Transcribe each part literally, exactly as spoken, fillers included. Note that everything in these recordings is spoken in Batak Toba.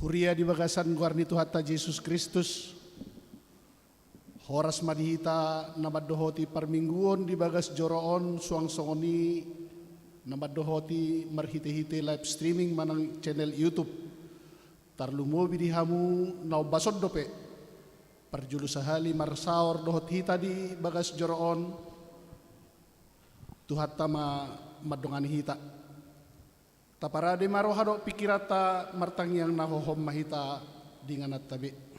Huria di bagasan goar ni Tuhanta Jesus Kristus, horas ma di hita na mandohoti parmingguon di bagas joro on, suang songon i na mandohoti marhite-hite live streaming manang channel YouTube. Tarlumobi di hamu na umbason dope parjolo sahali marsaor dohot hita di bagas joro on, Tuhanta ma mandongani hita. Taparade ma roha dohot pingkiranta martangiang na hohom ma hita di ingananta be.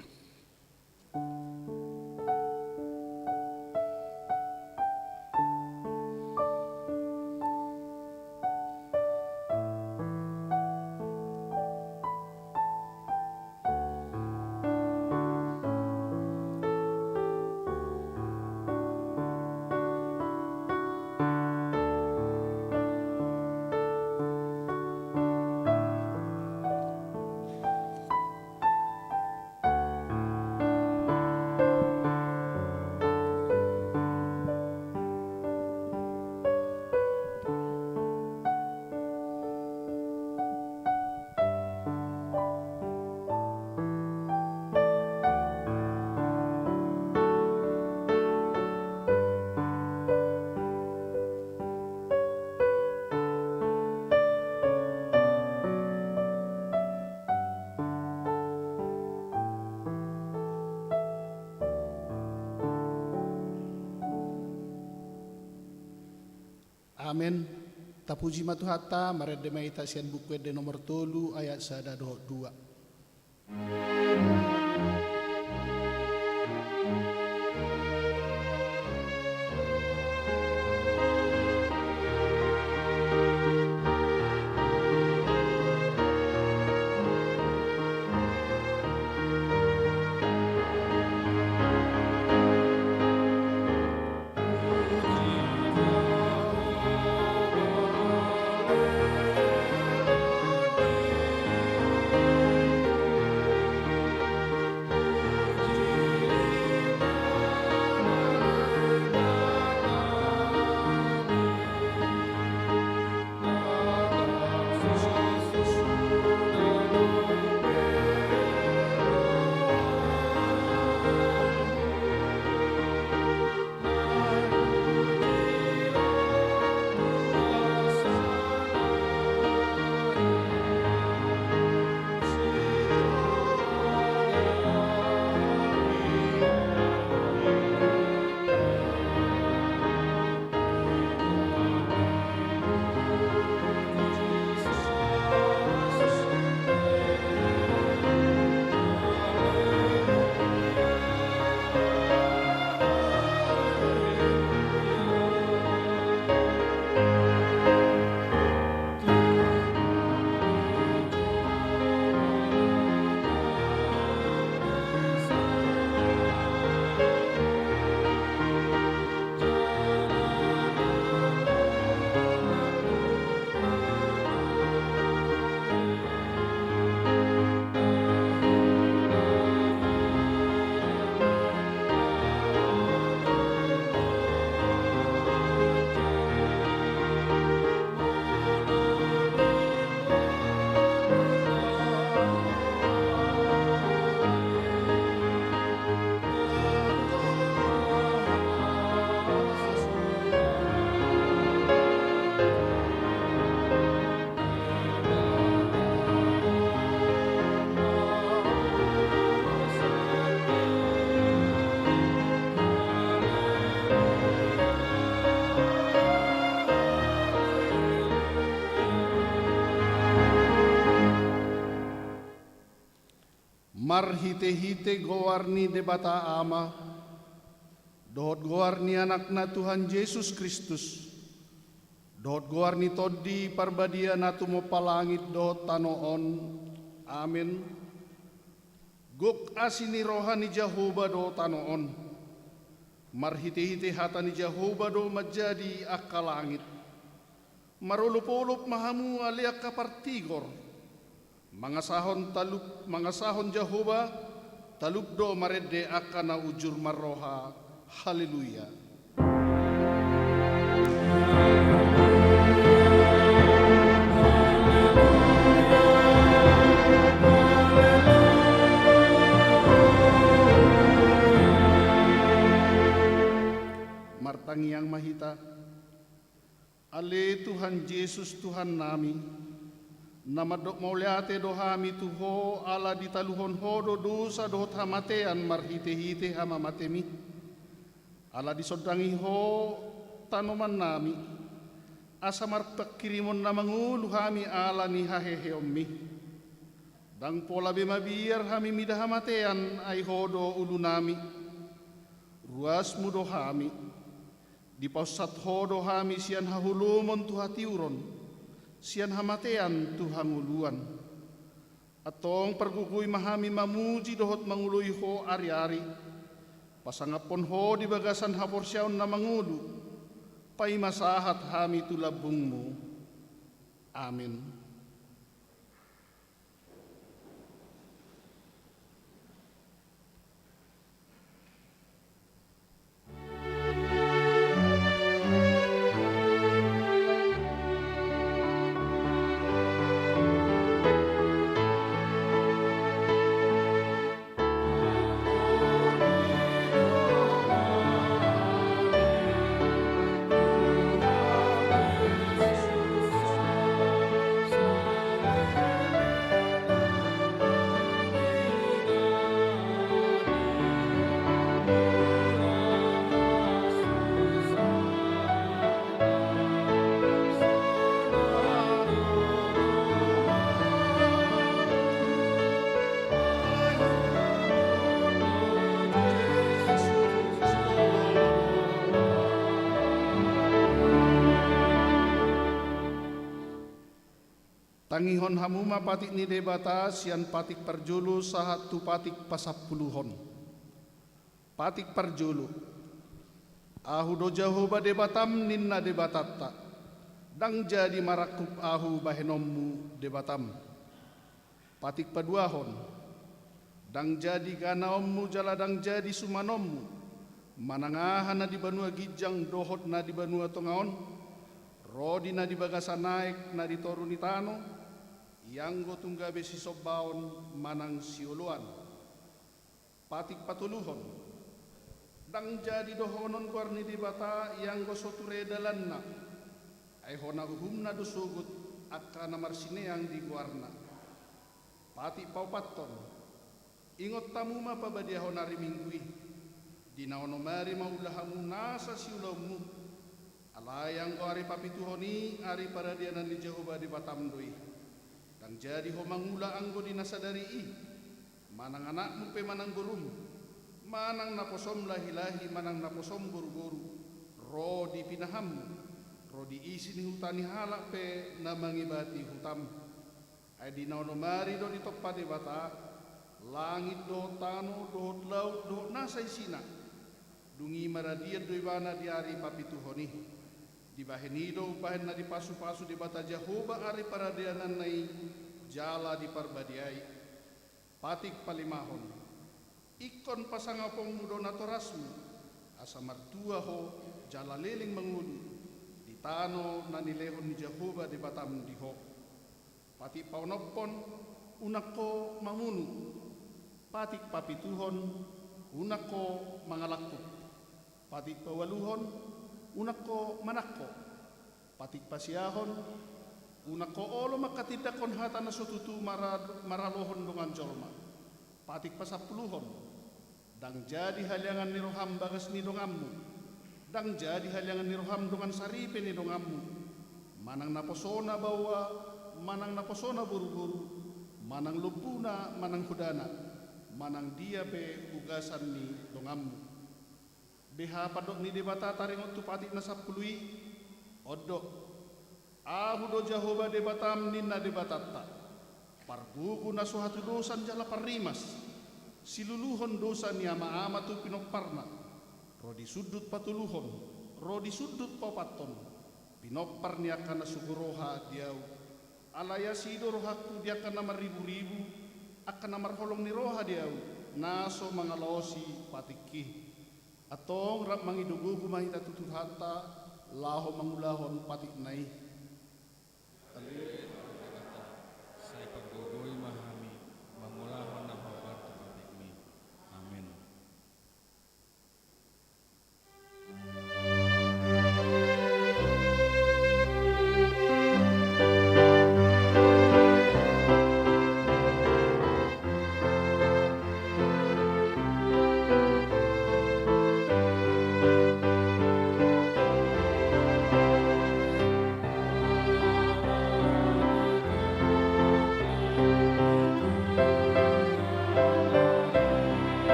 Amen. Tapuji ma Tuhanta, marende ma hita sian Buku Ende nomor tolu ayat sada dohot dua. Marhitehite goar ni Debata Ama, dohot goar ni Anakna Tuhan Jesus Kristus, dohot goar ni Tondi Parbadia na tumompa langit dohot tano on. Amen. Gok asi ni roha ni Jahowa do tano on. Marhitehite hata ni Jahowa do manjadi angka langit. Marolopolop ma hamu ale angka partigor, mangasahon talup, mangasahon Jahowa, talup do marende angka na ujur marroha. Haleluya. Jesus Tuhannami, na mandok mauliate do hami tu Ho ala ditaluhon Ho do dosa dohot hamatean marhitehite hamamatemi. Ala disondangi Ho tanomannami, asa marpanghirimon na mangolu hami ala ni haheheonmi. Ndang pola be mabiar hami mida hamatean, ai Ho do ulunami. Ruasmu do hami. Dipasahat Ho do hami sian haholomon tu hatiuron, sian hamatean tu hangoluan. Antong pargogoi ma hami mamuji dohot mangoloi Ho ariari. Pasangaphon Ho di bagasan haporseaon na mangolu, paima sahat hami tu lambungmu. Amen. Tangihon hamu ma patik ni Debata sian patik parjolo sahat tu patik pasampuluhon. Patik parjolo. Ahu do Jahowa Debatam, ninna Debatanta. Ndang jadi marangkup Ahu bahenonmu Debatam. Patik paduahon. Ndang jadi ganaonmu jala ndang jadi sumanonmu manang aha na di banua ginjang dohot na di banua tonga on, ro di na di bagasan aek na di toru ni tano, ianggo tung gabe sisombaon manang sioloan. Patik patoluhon. Ndang jadi dohonon goar ni Debata ianggo so ture dalanna, ai hona uhumna do sogot angka na marsineang di goarna. Patik paopathon. Ingot hamu ma pabadiahon ari Minggu i, di na onom ari mangula hamu nasa siulaonmu. Alai anggo ari papituhon i ari paradianan ni Jahowa Debatam do i. Ndang jadi ho mangula anggo di na sadari i, manang anakmu pe manang borum, manang naposom lahilahi manang naposom boruboru, ro di pinahanmu, ro di isi ni huta ni halak pe na mangibati hutam. Ai di na onom ari do ditompa Debata langit dohot tano dohot laut dohot nasa isina. Dung i maradian do ibana di ari papituhon i. Dibahen i do umbahen na dipasupasu Debata Jahowa ari paradiananna i jala diparbadiai. Patik palimahon. Ingkon pasangaponmu do natorasmu, asa martua ho jala leleng mangolu di tano na nilehon ni Jahowa Debatam di ho. Patik paonomhon. Unang ho mamunu. Patik papituhon. Unang ho mangalangkup. Patik paualuhon. Unang ho manangko. Patik pasiahon. Unang ho olo manghatindanghon hata na so tutu mara-, maralohon dongan jolma. Patik pasampuluhon. Ndang jadi haliangan ni roham bagas ni donganmu. Ndang jadi haliangan ni roham dongan saripe ni donganmu. Manang naposona baoa, manang naposona boruboru, manang lombuna, manang hodana, manang dia pe ugasan ni donganmu. Beha pandok ni Debata taringot tu patik na sampulu i? On do. Ahu do Jahowa Debatam, ninna Debatanta. Pargogo na so hatudosan jala parrimas. Siluluhon dosa ni amaama tu pinomparna. Ro di sundut patoluhon, ro di sundut paopathon. Pinompar ni angka na sogo roha di ahu. Alai asi do rohangku di angka na marriburibu, angka na marholong ni roha di ahu, na so mangalaosi patikki. Antong rap mangido gogo ma hita tu Tuhanta, laho mangulahon patikna i. Sai pargogoi ma hami, mangulahon na hombar tu patikmi. Amen.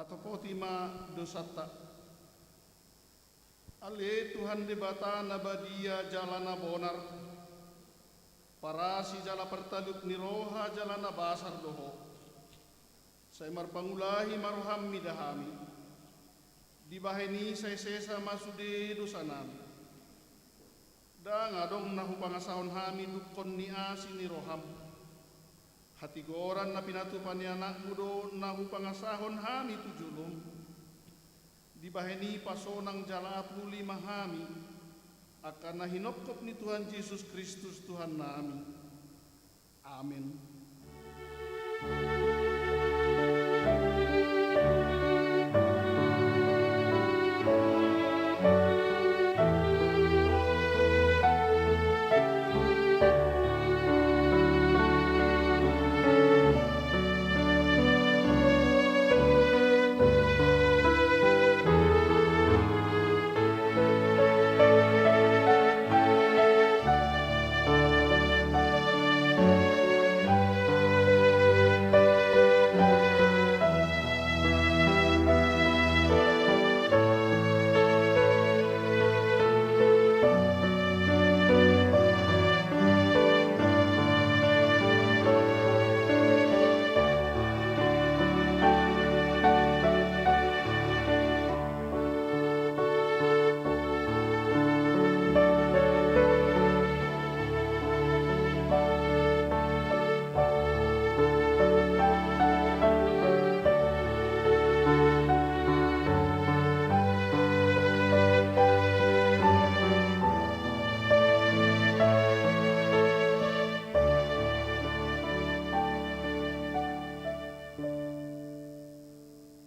Topoti ma dosanta. Ale Tuhan Debata na badia jala na bonar, parasi jala partalup ni roha jala na basar do Ho. Sai marpangulahi ma roham mida hami. Dibahen i sai sesa ma sude dosanami. Ndang adong na hupangasahon hami dungkon ni asi ni roham. Hatigoran na pinatupa ni Anakmu do na hupangasahon hami tu jolom. Dibahen i pasonang jala apuli ma hami, angka na hinongkop ni Tuhan Jesus Kristus Tuhannami. Amen.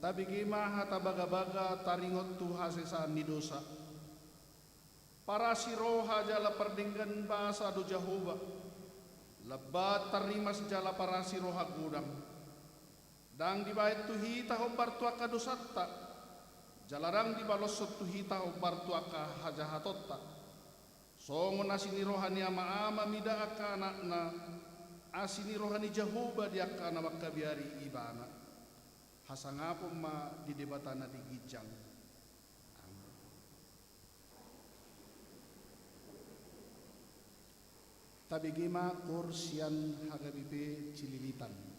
Tabege ma hata bagabaga taringot tu hasesaan ni dosa. Parasi roha jala pardenggan basa do Jahowa. Lambat tarrimas jala parasi roha godang. Ndang dibahen tu hita hombar tu angka dosanta, jala ndang dibaloshon tu hita hombar tu angka hajahatonta. Songon asi ni roha ni ama-ama mida angka anakna, asi ni roha ni Jahowa di angka na mangkabiari ibana. Hasangapon ma di Debata na di ginjang. Amen. Tabege ma koor sian H K B P Cililitan.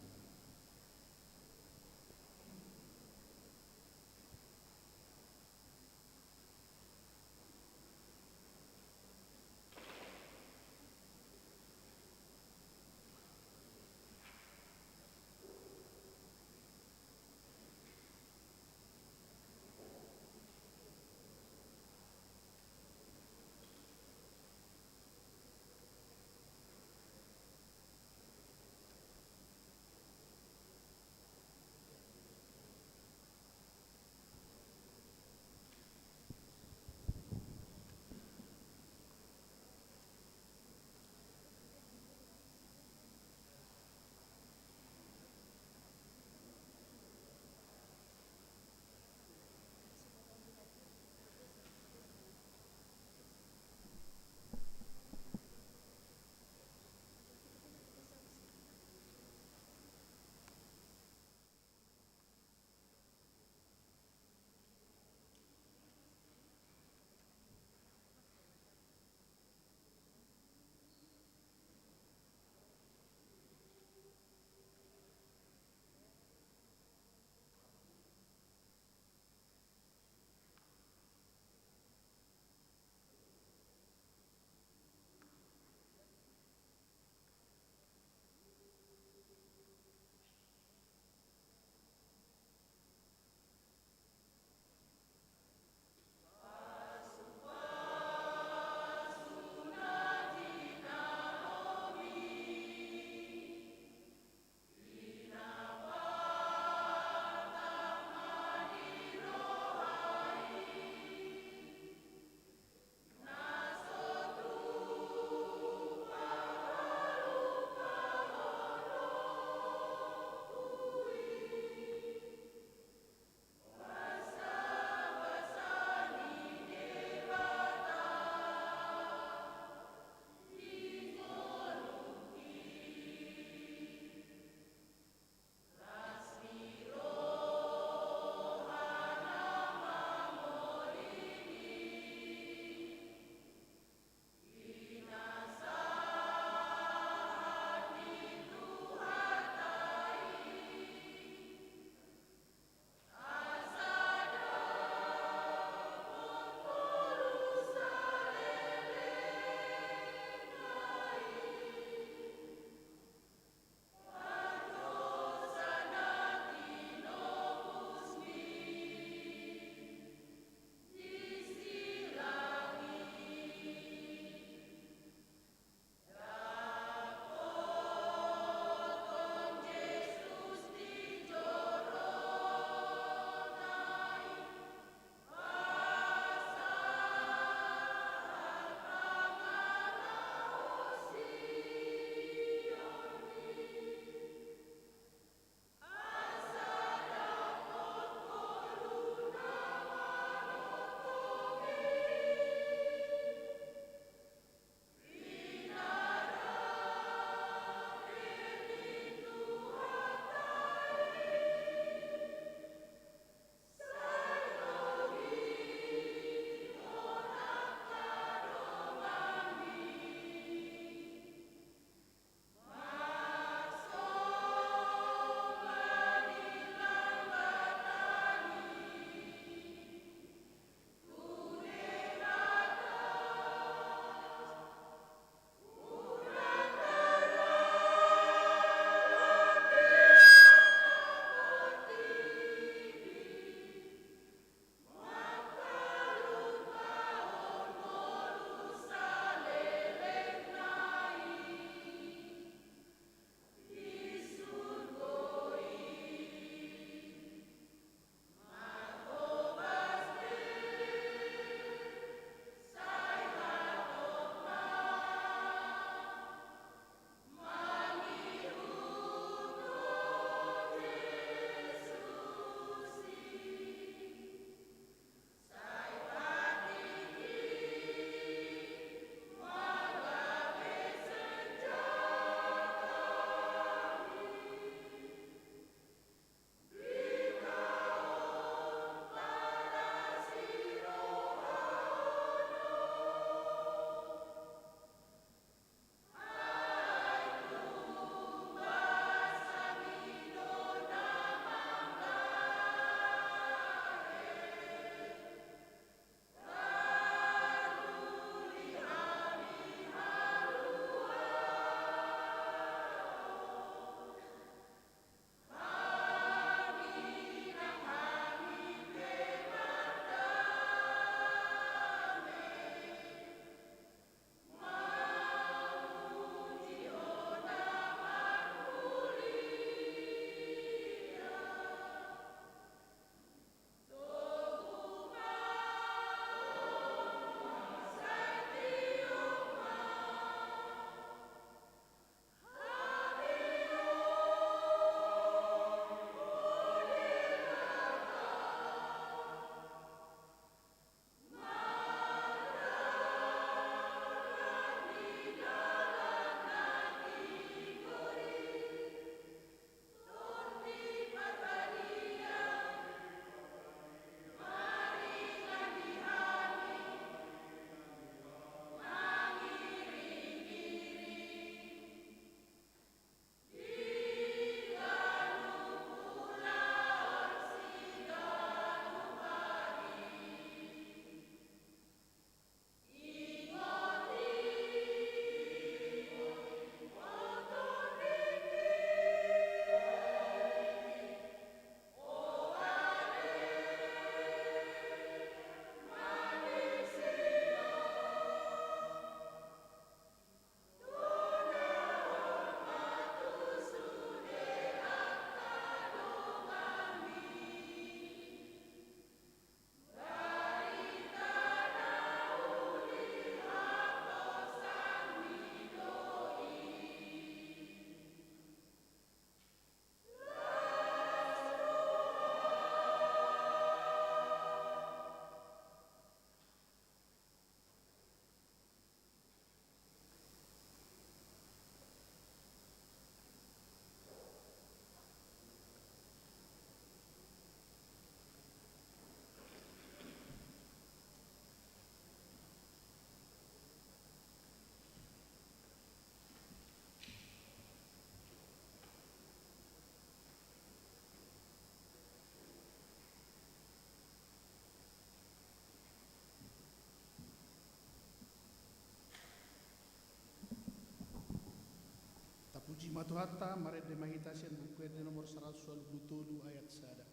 Ma Tuhanta, marende ma hita sian Buku Ende nomor saratus ualu pulu tolu ayat sada.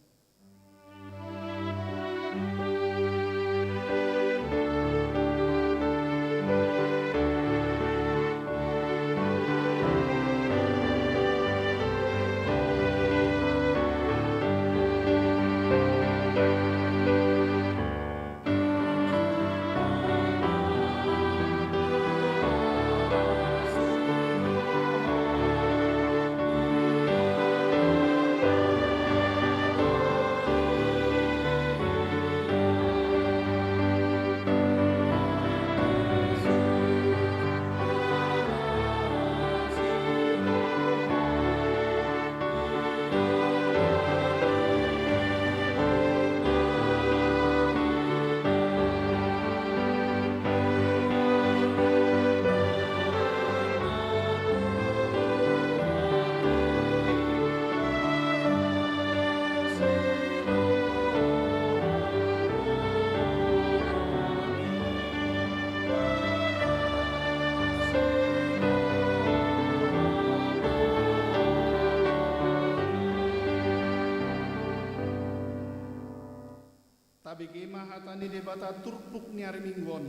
Tabege ma hata ni Debata turpuk ni ari Minggu on,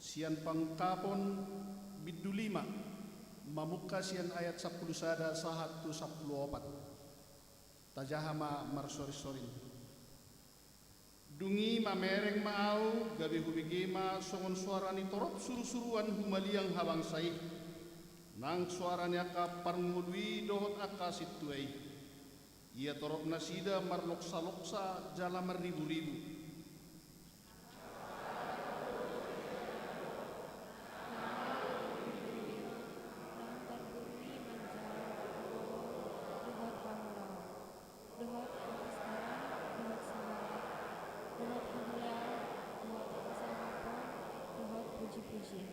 sian Pangungkapon bindu lima, mamungka sian ayat sampulu sada sahat tu sampulu opat. Tajaha ma marsorinsorin. Dung i mamereng ma ahu, gabe hubege ma songon soara ni torop surusuruan humaliang habangsa i, nang soara ni angka parngolu i dohot angka sintua i. Ia torop nasida marloksaloksa jala marriburibu. Dohot hapistaran, dohot sahali, dohot hamuliaon, dohot hasangapon, dohot pujipujian.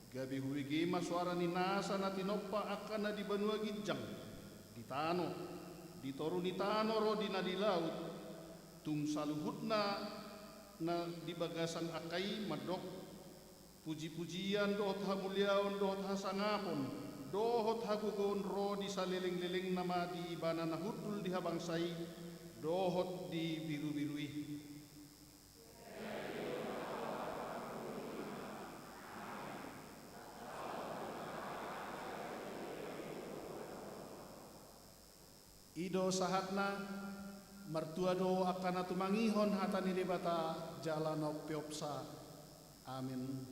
Gabe hubege ma soara ni nasa na tinompa angka na di banua ginjang, di tano, di toru ni tano ro di na di laut, tung saluhutna na di bagasan angka i mandok, pujipujian dohot hamuliaon dohot hasangapon dohot hagogoon ro di salelenglelengna ma di Ibana na hundul di habangsa i dohot di birubiru i. I do sahatna. Martua do angka na tumangihon hata ni Debata jala na umpeopsa. Amen.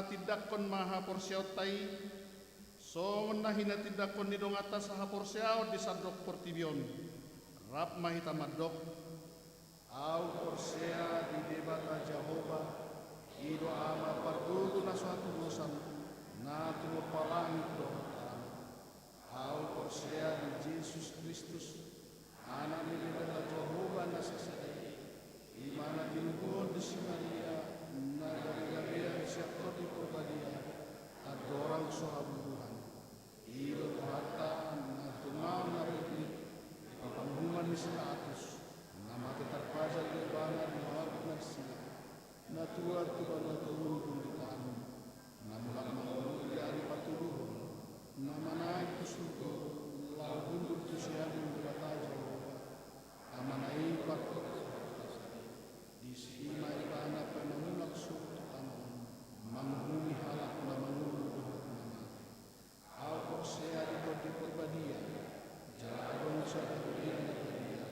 Tindangkon ma haporseaonta i, songon na hinatindanghon ni donganta sahaporseaon di sandok portibi on. Rap ma hita mandok: Ahu porsea di Debata Jahowa, i do Ama parguru na so hatudosan, na tumompa langit dohot tano. Ahu porsea di Jesus Kristus, Anak ni Debata Jahowa na sasada i, i ma na tinubuhon di si Maria, na gabegabean sian Tondi Porbadia, andorang so habubuhan. I do Tuhanta, na tumaon na ringkot, di panguhuman ni si Pilatus, na mate tarpajal do Ibana di luat na ringkot, na tuat tu banua toruan di tano, na mulak mangolu di ari patoluhon, na manaek tu surgo, laho hundul tu siamun ni Debata Jahowa, Amana i parpotopot. Disi ma Ibana pe mangulak surut tu tano on, manguhumi halak na mangolu dohot na mate. Ahu porsea di Tondi Porbadia, jala adong sada huria na badia,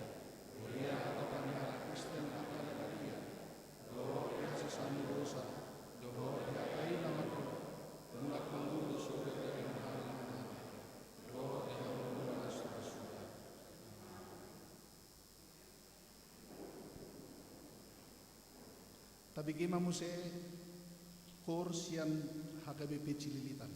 huria hatopan ni halak Kristen angka na badia, dohot di hasesaan ni dosa, dohot di hata i na mandok, mulak mangolu di surgo di angka na mate, dohot di hangoluan na so ra suda. Tabege ma muse koor sian H K B P Cililitan.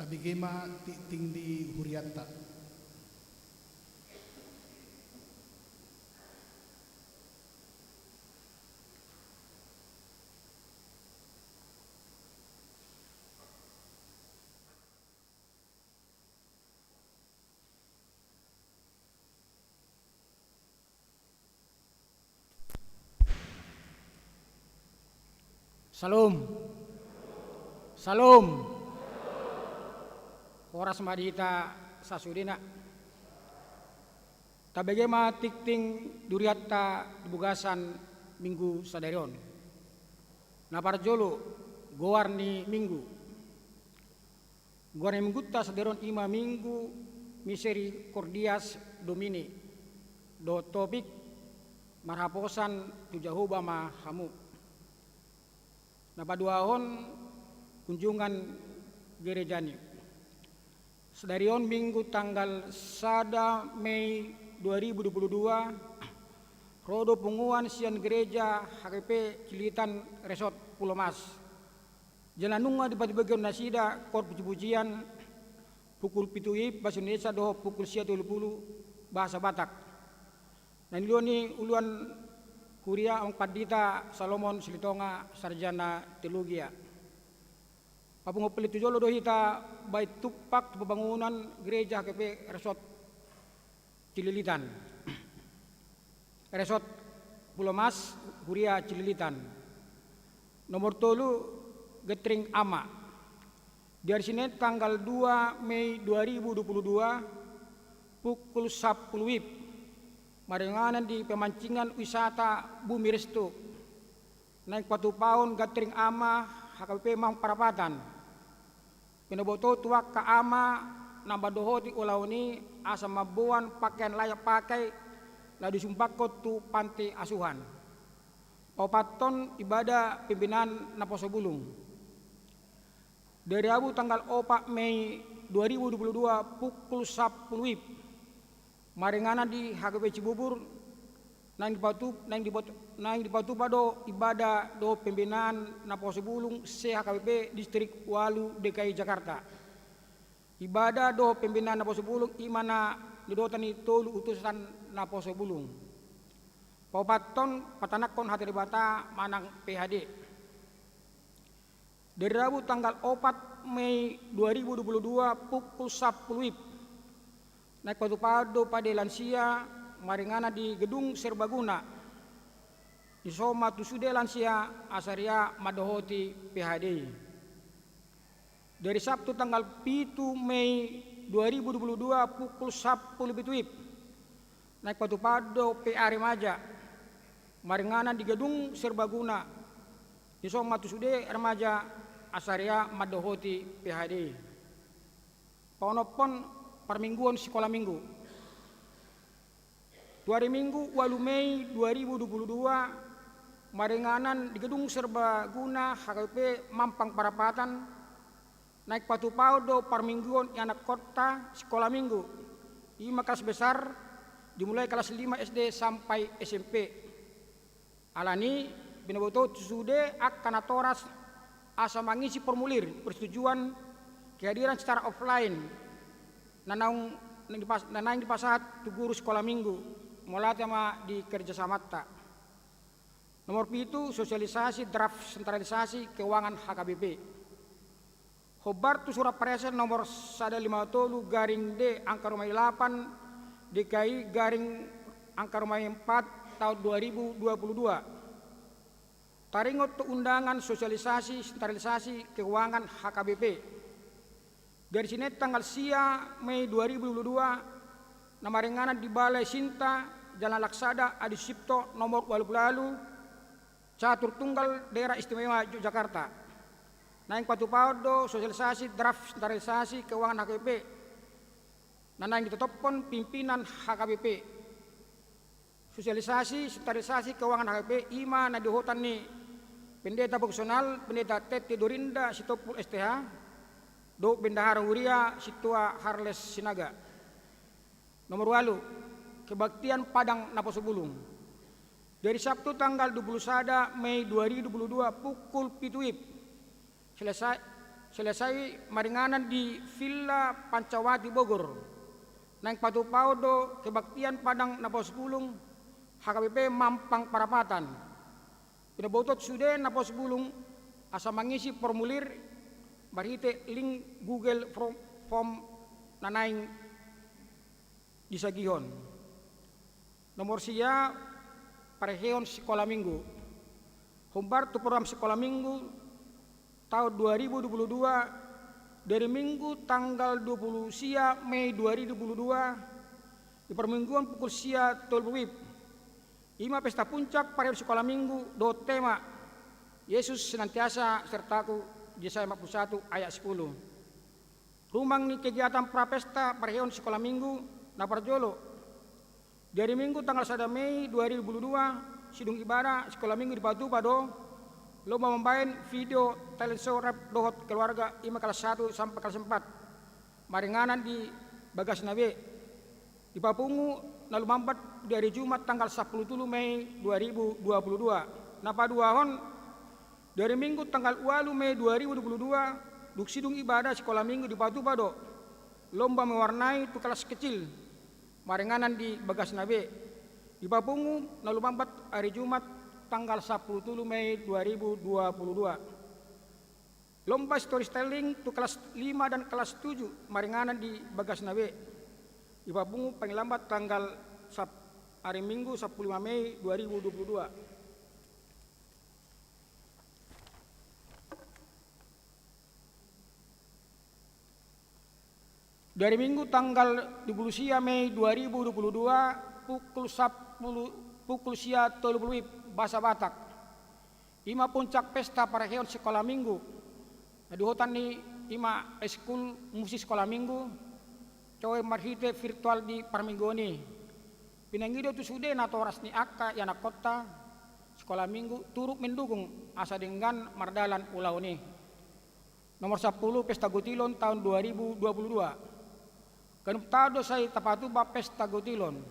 Tabege ma tingting di hurianta. Syalom. Syalom. Horas ma di hita sasudena. Tabege ma tingting di hurianta di bagasan Minggu sadari on. Na parjolo, goar ni Minggu. Goar ni Minggunta sadari on i ma Minggu Misericordias Domini, dohot topik, marhaposan tu Jahowa ma hamu. Na paduahon, kunjungan gerejana. Sadari on Minggu tanggal sada Mei dua ribu dua puluh dua, ro do punguan sian gereja H K P Cililitan Resort Pulomas. Jala nunga dipatubuhon nasida koor pujipujian pukul pitu WIB bahasa Indonesia dohot pukul sia tolu pulu bahasa Batak. Na niluluan ni uluan huria Amang Pandita Salomon Silitonga, sarjana teologia. Papungu pele tu jolo do hita baen tumpak tu pembangunan gereja H K P Resort Cililitan. Resort Pulomas, huria Cililitan. Nomor tolu, Gathering Ama. Di ari Senin tanggal dua Mei dua ribu dua puluh dua, pukul sampulu WIB, maringanan di pemancingan wisata Bumi Resto. Naeng patupahon Gathering Ama H K B P Mampang Parapatan. Pinoboto tu angka ama na mandohoti ulaon i asa mamboan pakean layak pakai na disumbangkon tu panti asuhan. Paopathon, ibada pembinaan naposo bulung. Di ari Rabu tanggal opat Mei dua ribu dua puluh dua pukul sampulu WIB, maringanan di H K B P Cibubur, naeng dipatu-, naeng dipatu-, naeng dipatupa do ibada dohot pembinaan naposo bulung se-H K B P Distrik Walu D K I Jakarta. Ibada dohot pembinaan naposo bulung i ma na nidotan ni tolu utusan naposo bulung. Paopathon, patanakhon hata Debata manang P H D. Di ari Rabu tanggal opat Mei dua ribu dua puluh dua pukul sampulu WIB, naeng patupahon do pade lansia maringanan di Gedung Serbaguna. Dison ma tu sude lansia asa ria mandohoti P H D i. Di ari Sabtu tanggal pitu Mei dua ribu dua puluh dua pukul sampulu pitu WIB, naeng patupahon do P A Remaja maringanan di Gedung Serbaguna. Dison ma tu sude remaja asa ria mandohoti P H D i. Paonomhon, parmingguon sikola minggu. Tu ari Minggu ualu Mei dua ribu dua puluh dua, maringanan di Gedung Serbaguna H K B P Mampang Parapatan, naeng patupahon do parmingguon ianakhonta sikola minggu, i ma kelas besar, dimulai kelas lima S D sampai S M P. Alani i, pinoboto tu sude angka natoras asa mangisi formulir persetujuan kehadiran secara offline na naung, na dipas-, na naeng dipasahat tu guru sikola minggu, mauliate ma di kerjasamanta. Nomor pitu, sosialisasi draft sentralisasi keuangan H K B P. Hombar tu Surat Presiden nomor sada lima tolu garing D angka rumai lapan D K I garing angka rumai empat tahun dua ribu dua puluh dua. Taringot tu undangan sosialisasi sentralisasi keuangan H K B P. Di ari Senin tanggal sia Mei dua ribu dua puluh dua, na maringanan di Balai Sinta, Jalan Laksada Adi Sucipto nomor ualu pulu ualu, Catur Tunggal Daerah Istimewa Yogyakarta. Naeng patupahon do sosialisasi draft sentralisasi keuangan H K B P na naeng ditotophon pimpinan H K B P. Sosialisasi sentralisasi keuangan H K B P i ma na diuhotan ni Pendeta Profesional Pendeta Tette Dorinda Sitompul S T H dohot Bendahara Huria Sintua Harles Sinaga. Nomor ualu, kebaktian padang naposo bulung. Di ari Sabtu tanggal dua puluh sada Mei dua ribu dua puluh dua pukul pitu WIB, selesai, selesai maringanan di Villa Pancawati Bogor. Naeng patupahon do kebaktian Padang Napaus Bulung, H K B P Mampang Parapatan. Pinoboto tu sude Napaus Bulung asa mangisi formulir marhite link Google Form na naeng disagihon. Nomor sia, parehehon sikola minggu. Hombar tu program sikola minggu tahun dua ribu dua puluh dua, dari Minggu tanggal dua puluh sia Mei dua ribu dua puluh dua, di parmingguon pukul sia tolu WIB. I ma pesta puncak parehehon sikola minggu dohot tema Yesus senantiasa sertaku, Jesaya empat puluh satu ayat sepuluh. Rumang ni kegiatan prapesta parehehon sikola minggu na parjolo. Di ari Minggu tanggal sada Mei dua ribu dua puluh dua, sidung ibadah sikola minggu dipatupa do lomba mambahen video talent show rap dohot keluarga, i ma kelas satu sampai kelas empat. Maringanan di bagasna be. Dipapungu na lumambat di ari Jumat tanggal sampulu tolu Mei dua ribu dua puluh dua. Na paduahon, di ari Minggu tanggal ualu Mei dua ribu dua puluh dua, dung sidung ibadah sikola minggu dipatupa do lomba mewarnai tu kelas kecil, maringanan di bagasna be. Dipapungu na lumambat ari Jumat tanggal sampulu tolu Mei dua ribu dua puluh dua. Lomba storytelling tu kelas lima dan kelas tujuh maringanan di bagasna be. Dipapungu paling lambat tanggal sap-, ari Minggu sampulu lima Mei dua ribu dua puluh dua. Di ari Minggu tanggal dua puluh sia Mei dua ribu dua puluh dua, pukul sampulu, pukul sia tolu pulu WIB, Basa Batak. I ma puncak pesta parehehon sikola minggu. Na di huta ni i ma eskul musik sikola minggu, toe marhite virtual di parmingguon i. Pinangido tu sude natoras ni angka ianakhonta sikola minggu turut mendukung asa denggan mardalan ulaon i. Nomor sampulu, pesta gotilon tahun dua ribu dua puluh dua. Ganup taon do sai tapatupa pesta gotilon.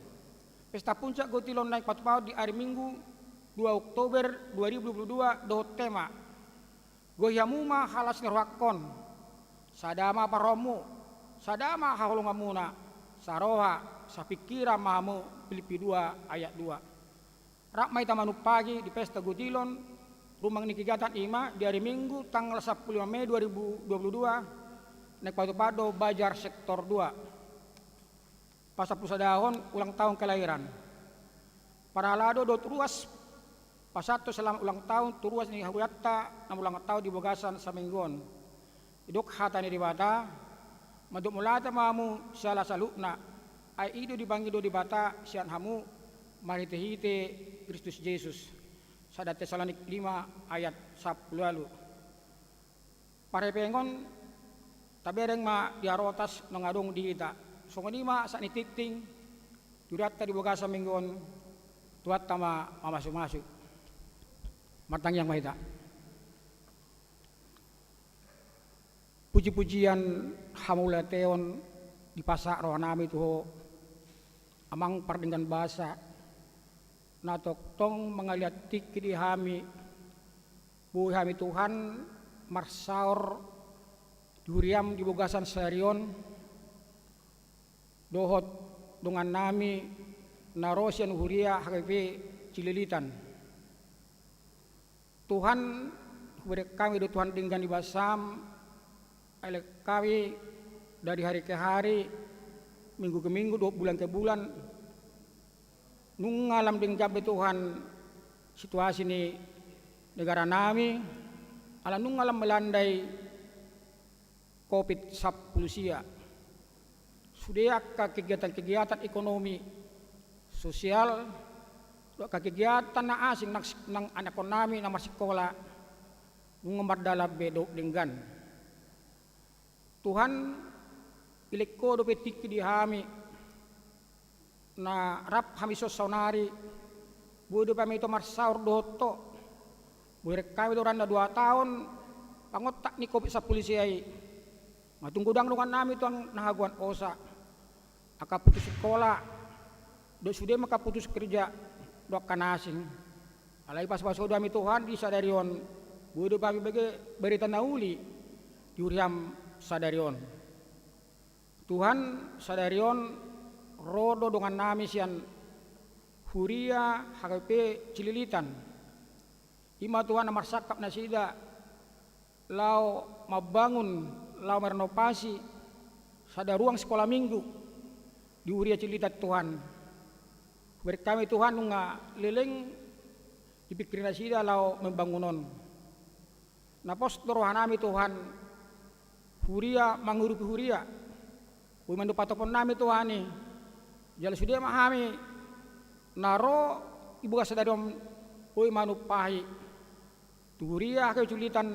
Pesta puncak gotilon naeng patupahon di ari Minggu dua Oktober dua ribu dua puluh dua dohot tema Gohi hamu ma halas ni rohangkon, sada ma parrohaonmu, sada ma haholonganmuna, saroha, sapingkiran ma hamu, Pilippi dua ayat dua. Rap ma hita manumpahi di pesta gotilon, rumang ni kegiatan i ma di ari Minggu tanggal sampulu lima Mei dua ribu dua puluh dua, naeng patupahon do bazar sektor dua. Pasampulusadahon ulang tahun kelahiran. Parhalado dohot ruas pasahathon selamat ulang tahun tu ruas ni hurianta na ulang tahun di bagasan saminggu on. Didok hata ni Debata, mandok mauliate ma hamu siala saluhutna, ai i do dipangido Debata sian hamu marhitehite Kristus Jesus. Sada Tesalonik lima ayat sampulu ualu. Parhepengon tabereng ma di harotas naung adong di hita. Songon i ma sahat ni tingting di hurianta di bagasan minggu on, Tuhanta ma mamasumasu. Martangiang ma hita. Pujipujian hamauliateon dipasahat rohanami tu Ho, Amang pardenggan basa, na tongtong mangaliat tingki di hami, boi hami Tuhan marsaor di huriam di bagasan sadari on, dohot dongannami na ro sian huria H K B P Cililitan. Tuhan, hubereng hami do Tuhan denggan ni basam, elek hami dari hari ke hari, minggu ke minggu, dohot bulan ke bulan, nunga lam denggan be Tuhan situasi ni negaranami, ala nunga lam melandai Covid sampulu sia. Sude angka kegiatan-kegiatan ekonomi, sosial, dohot angka kegiatan na asing nang, nang anakhonnami na marsikola, nunga mardalan be dohot denggan. Tuhan, elek Ho dope tingki di hami, na rap hami songon saonari, boi dope hami ito marsaor dohot Ho. Hubereng hami do ra na dua taon pangontak ni Covid sampulu sia i. Nga tung godang dongannami Tuhan na hagoan osa, angka putus sikola, dohot sude ma angka putus kerja, dohot angka na asing. Alai pasupasu Ho do hami Tuhan di sadari on, boi dope hami bege berita na uli, di huriaM sadari on. Tuhan, sadari on ro do dongannami sian huria H K B P Cililitan. I ma Tuhan na marsangkap nasida laho mambangun, laho merenovasi sada ruang sikola minggu di huria Cililitan, Tuhan. Hubereng hami, Tuhan, nunga leleng di pingkir nasida laho membangun on. Na pos do rohanami, Tuhan, huria mangurupi huria. Boi ma on patoponnami, Tuhan i. Jala sude ma hami na ro di bagasan sadari on, boi ma numpahi tu huria H K B P Cililitan,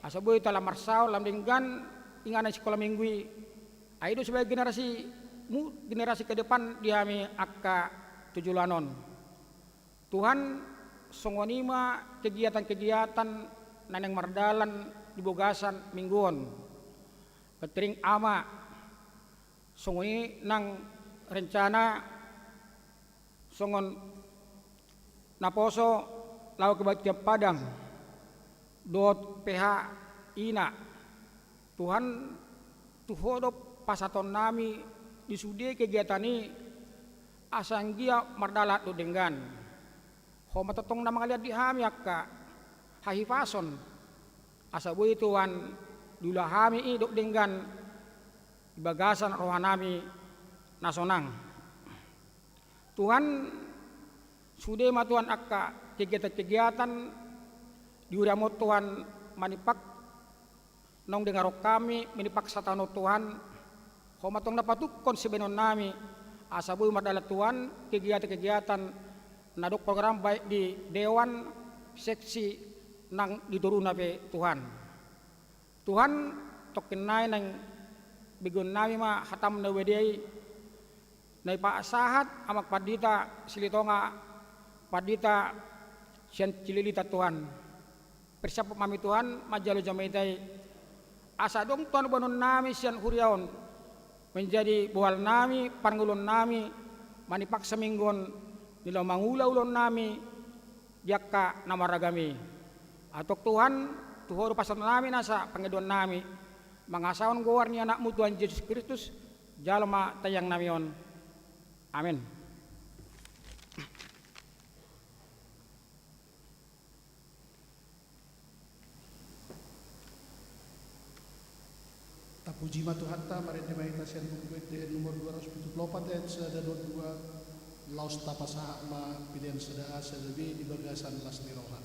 asa boi talam marsaor, lam denggan inganan sikola minggu i. Ai i do sebagai generasi mu, generasi ke depan di hami angka tu joloan on. Tuhan, songon i ma kegiatan-kegiatan na naeng mardalan di bagasan minggu on. Petering ama, songon i nang rencana songon naposo laho kebaktian padang dohot P H I-na. Tuhan, tu Ho do pasahatonnami di sude kegiatan i, asa anggiat mardalan dohot denggan. Ho ma tongtong na mangalean di hami angka hahipason, asa boi, Tuhan, diula hami i dohot denggan di bagasan rohanami na sonang. Tuhan, sude ma, Tuhan, angka kegiatan-kegiatan di huriaM on, Tuhan, manimpang naung dengaron hami manimpang sahat on, Tuhan. Ho ma tong na patungkon sibahenonnami, asa boi mardalan, Tuhan, kegiatan-kegiatan na adong program, baik di dewan, seksi, nang di toruna pe, Tuhan. Tuhan, tongkin nai naeng begeonnami ma hataM na badia i, na dipasahat Amang Pandita Silitonga, Pandita sian Cililitan, Tuhan. Persiaphon ma hami, Tuhan, manjalo jamita i. Asa adong, Tuhan, boanonnami sian huria on, manjadi bohalnami, parngoluonnami manimpang saminggu on, di laho mangula ulaonnami di angka na maragam i. Antong, Tuhan, tu Ho do pasahatonnami nasa pangidoannami, mangasahon goar ni AnakMu, Tuhan Jesus Kristus, jalo ma tangiangnami on. Amen. Tapuji ma Tuhanta, marende ma hita sian Buku Ende nomor dua ratus pitu pulu opat ayat sada dohot dua, laos tapasahat ma pelean sada A sada B di bagasan las ni roha.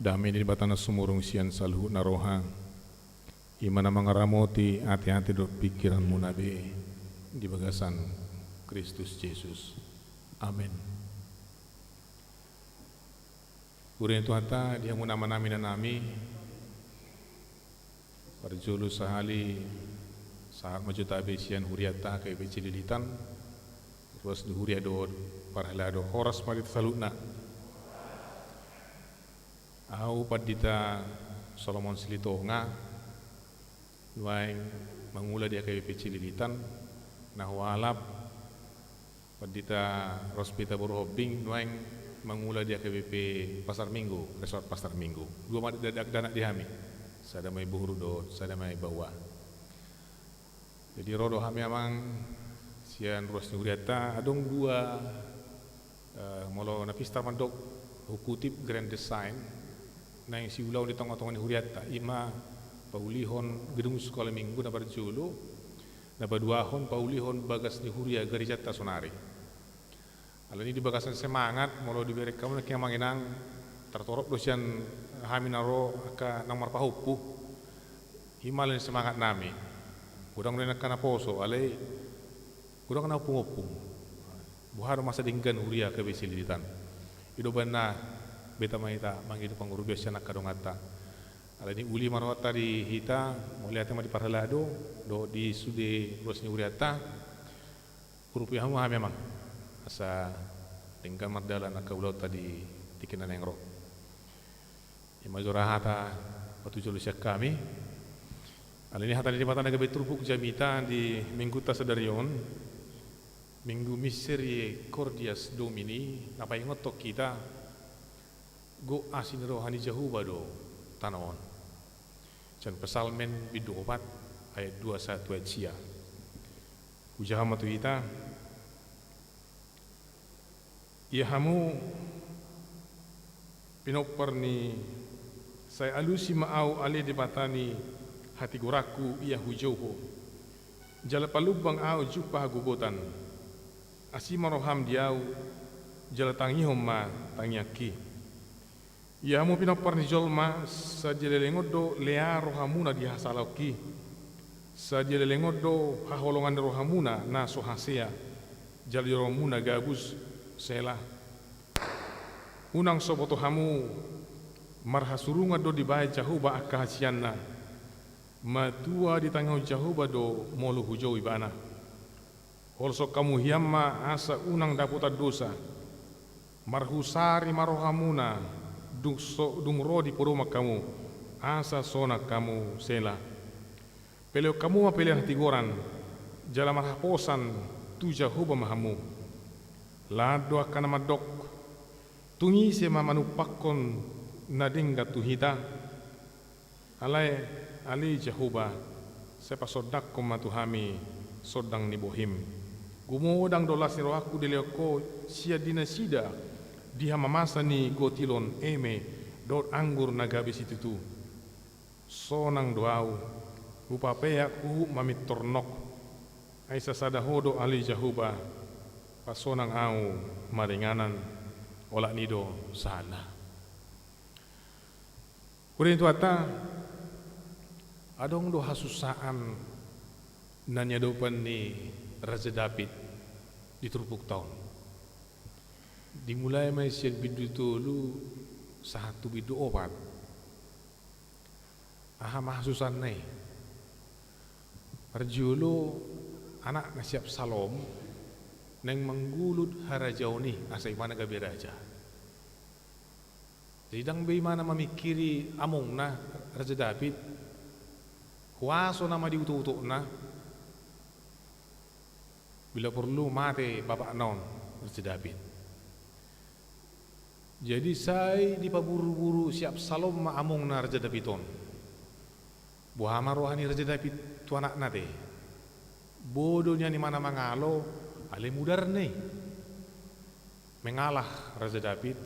Dame ni Debata na sumurung sian saluhutna roha, i ma na mangaramoti ateate dohot pingkiranmuna be di bagasan Kristus Jesus. Amen. Huria ni Tuhanta, di hamu amanami, inanami, parjolo sahali sahat ma jo tabe sian hurianta H K B P Cililitan, ruas ni huria dohot parhalado, horas ma di hita saluhutna. Ahu Pandita Solomon Silitonga, nuaeng mangula di H K B P Cililitan, na hualap Pandita Rospita Boruhombing, nuaeng mangula di H K B P Pasar Minggu, Resort Pasar Minggu. Dua ma da-, da-, dakdanak di hami, sada ma i boru dohot sada ma i baoa. Jadi ro do hami, amang, sian ruas ni hurianta. Adong dua, eh, molo na pistar mandok hukutip grand design naeng siulaon di tongatonga ni hurianta, i ma paulihon gedung sikola minggu na parjolo, na paduahon paulihon bagas ni huria garejanta saonari. Alani i di bagasan semangat, molo dibereng hamu nangkin, amang inang, tartorop do sian hami na ro angka naung marpahompu. I ma alani semangatnami. Godang do angka naposo, alai godang na ompung-ompung. Boha do masa denggan huria H K B P Cililitan. I do umbahen na beta ma hita mangido pangurupion sian angka donganta. Alani i uli ma rohanta di hita, mauliate ma di parhalado dohot di sude ruas ni hurianta. Hurupi hamu hami, amang, asa denggan mardalan angka ulaonta di tingki na naeng ro. I ma jora hata patujolo sian hami. Alani i hata ni Debata na gabe turpuk jamita di minggunta sadari on, Minggu Misericordias Domini, na paingothon hita gok asi ni roha ni Jahowa do tano on. Sian Psalmen bindu opat ayat dua sahat tu ayat sia. Hujahahon ma tu hita. Ia hamu pinompar ni, sai alusi ma ahu ale Debata ni hatigoranku, ia hujou ho. Jala palumbang ahu jumpa hagogotan. Asi ma roham di ahu, jala tangihon ma tangiangki. Ia hamu pinompar ni jolma, sadia leleng on do lea rohamuna di hasalaonki, sadia leleng on do haholongan ni rohamuna na so hasea, jala jolomuna gabus. Sela. Unang so boto hamu, marhasurungan do dibahen Jahowa angka hasianna. Matua ditangihon Jahowa do molo hujou ibana. Holsohon hamu hian ma asa unang dapotan dosa. Marhusari ma rohamuna dung so, dung ro di podoman hamu, asa sonang hamu. Sela. Pelehon hamu ma pelean hatigoran, jala marhaposan tu Jahowa ma hamu. Lan do angka na mandok, tung ise ma manumpakkon na denggan tu hita? Alai, ale Jahowa, sai pasondangkon ma tu hami sondang ni bohim. Gumodang do las ni rohangku dilehon ho sian di nasida, di hamamasa ni gotilon eme dohot anggur na gabe situtu. Sonang do ahu, hupapeak huhut ma mintor nok. Ai sasada ho do ale Jahowa, pasonang ahu maringanan, olat ni i do sahatna. Huria ni Tuhanta, adong do hasusaan na niadopan ni Raja David di turpukta on. Dimulai ma i sian bindu tolu sahat tu bindu opat. Aha ma hasusaanna i? Parjolo, anakna si Absalom naeng manggulut harajaon i asa ibana gabe raja. Jadi ndang be ibana mamingkiri amongna Raja David, huaso nama di utok-utokna. Bila porlu mate bapakna on, Raja David. Jadi sai dipaburu-buru si Absalom ma amongna Raja David on. Boha ma roha ni Raja David tu anakna te? Boi do nian ibana mangalo, alai mudarna i. Mengalah Raja David.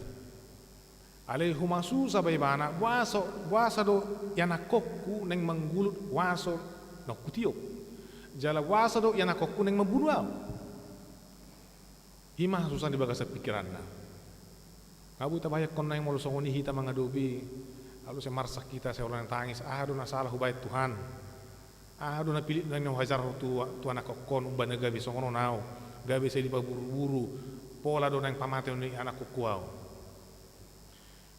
Alai humasusa ma ibana, boasa, boasa do ianakkonku naeng manggulut huaso naung hutiop? Jala boasa do ianakkonku naeng mambunu ahu? I ma hasusaan di bagasan pingkiranna. Nga boi tabayangkon naeng molo songon i hita mangadopi, alus sai marsak hita, sai olo naeng tangis, aha do na sala hubahen Tuhan? Aha do na pilit naeng huajarhon tu, tu anakhonkon umbahen na gabe songon on ahu, gabe sai dipaburuburu, pola do naeng pamateon ni anakhonku ahu.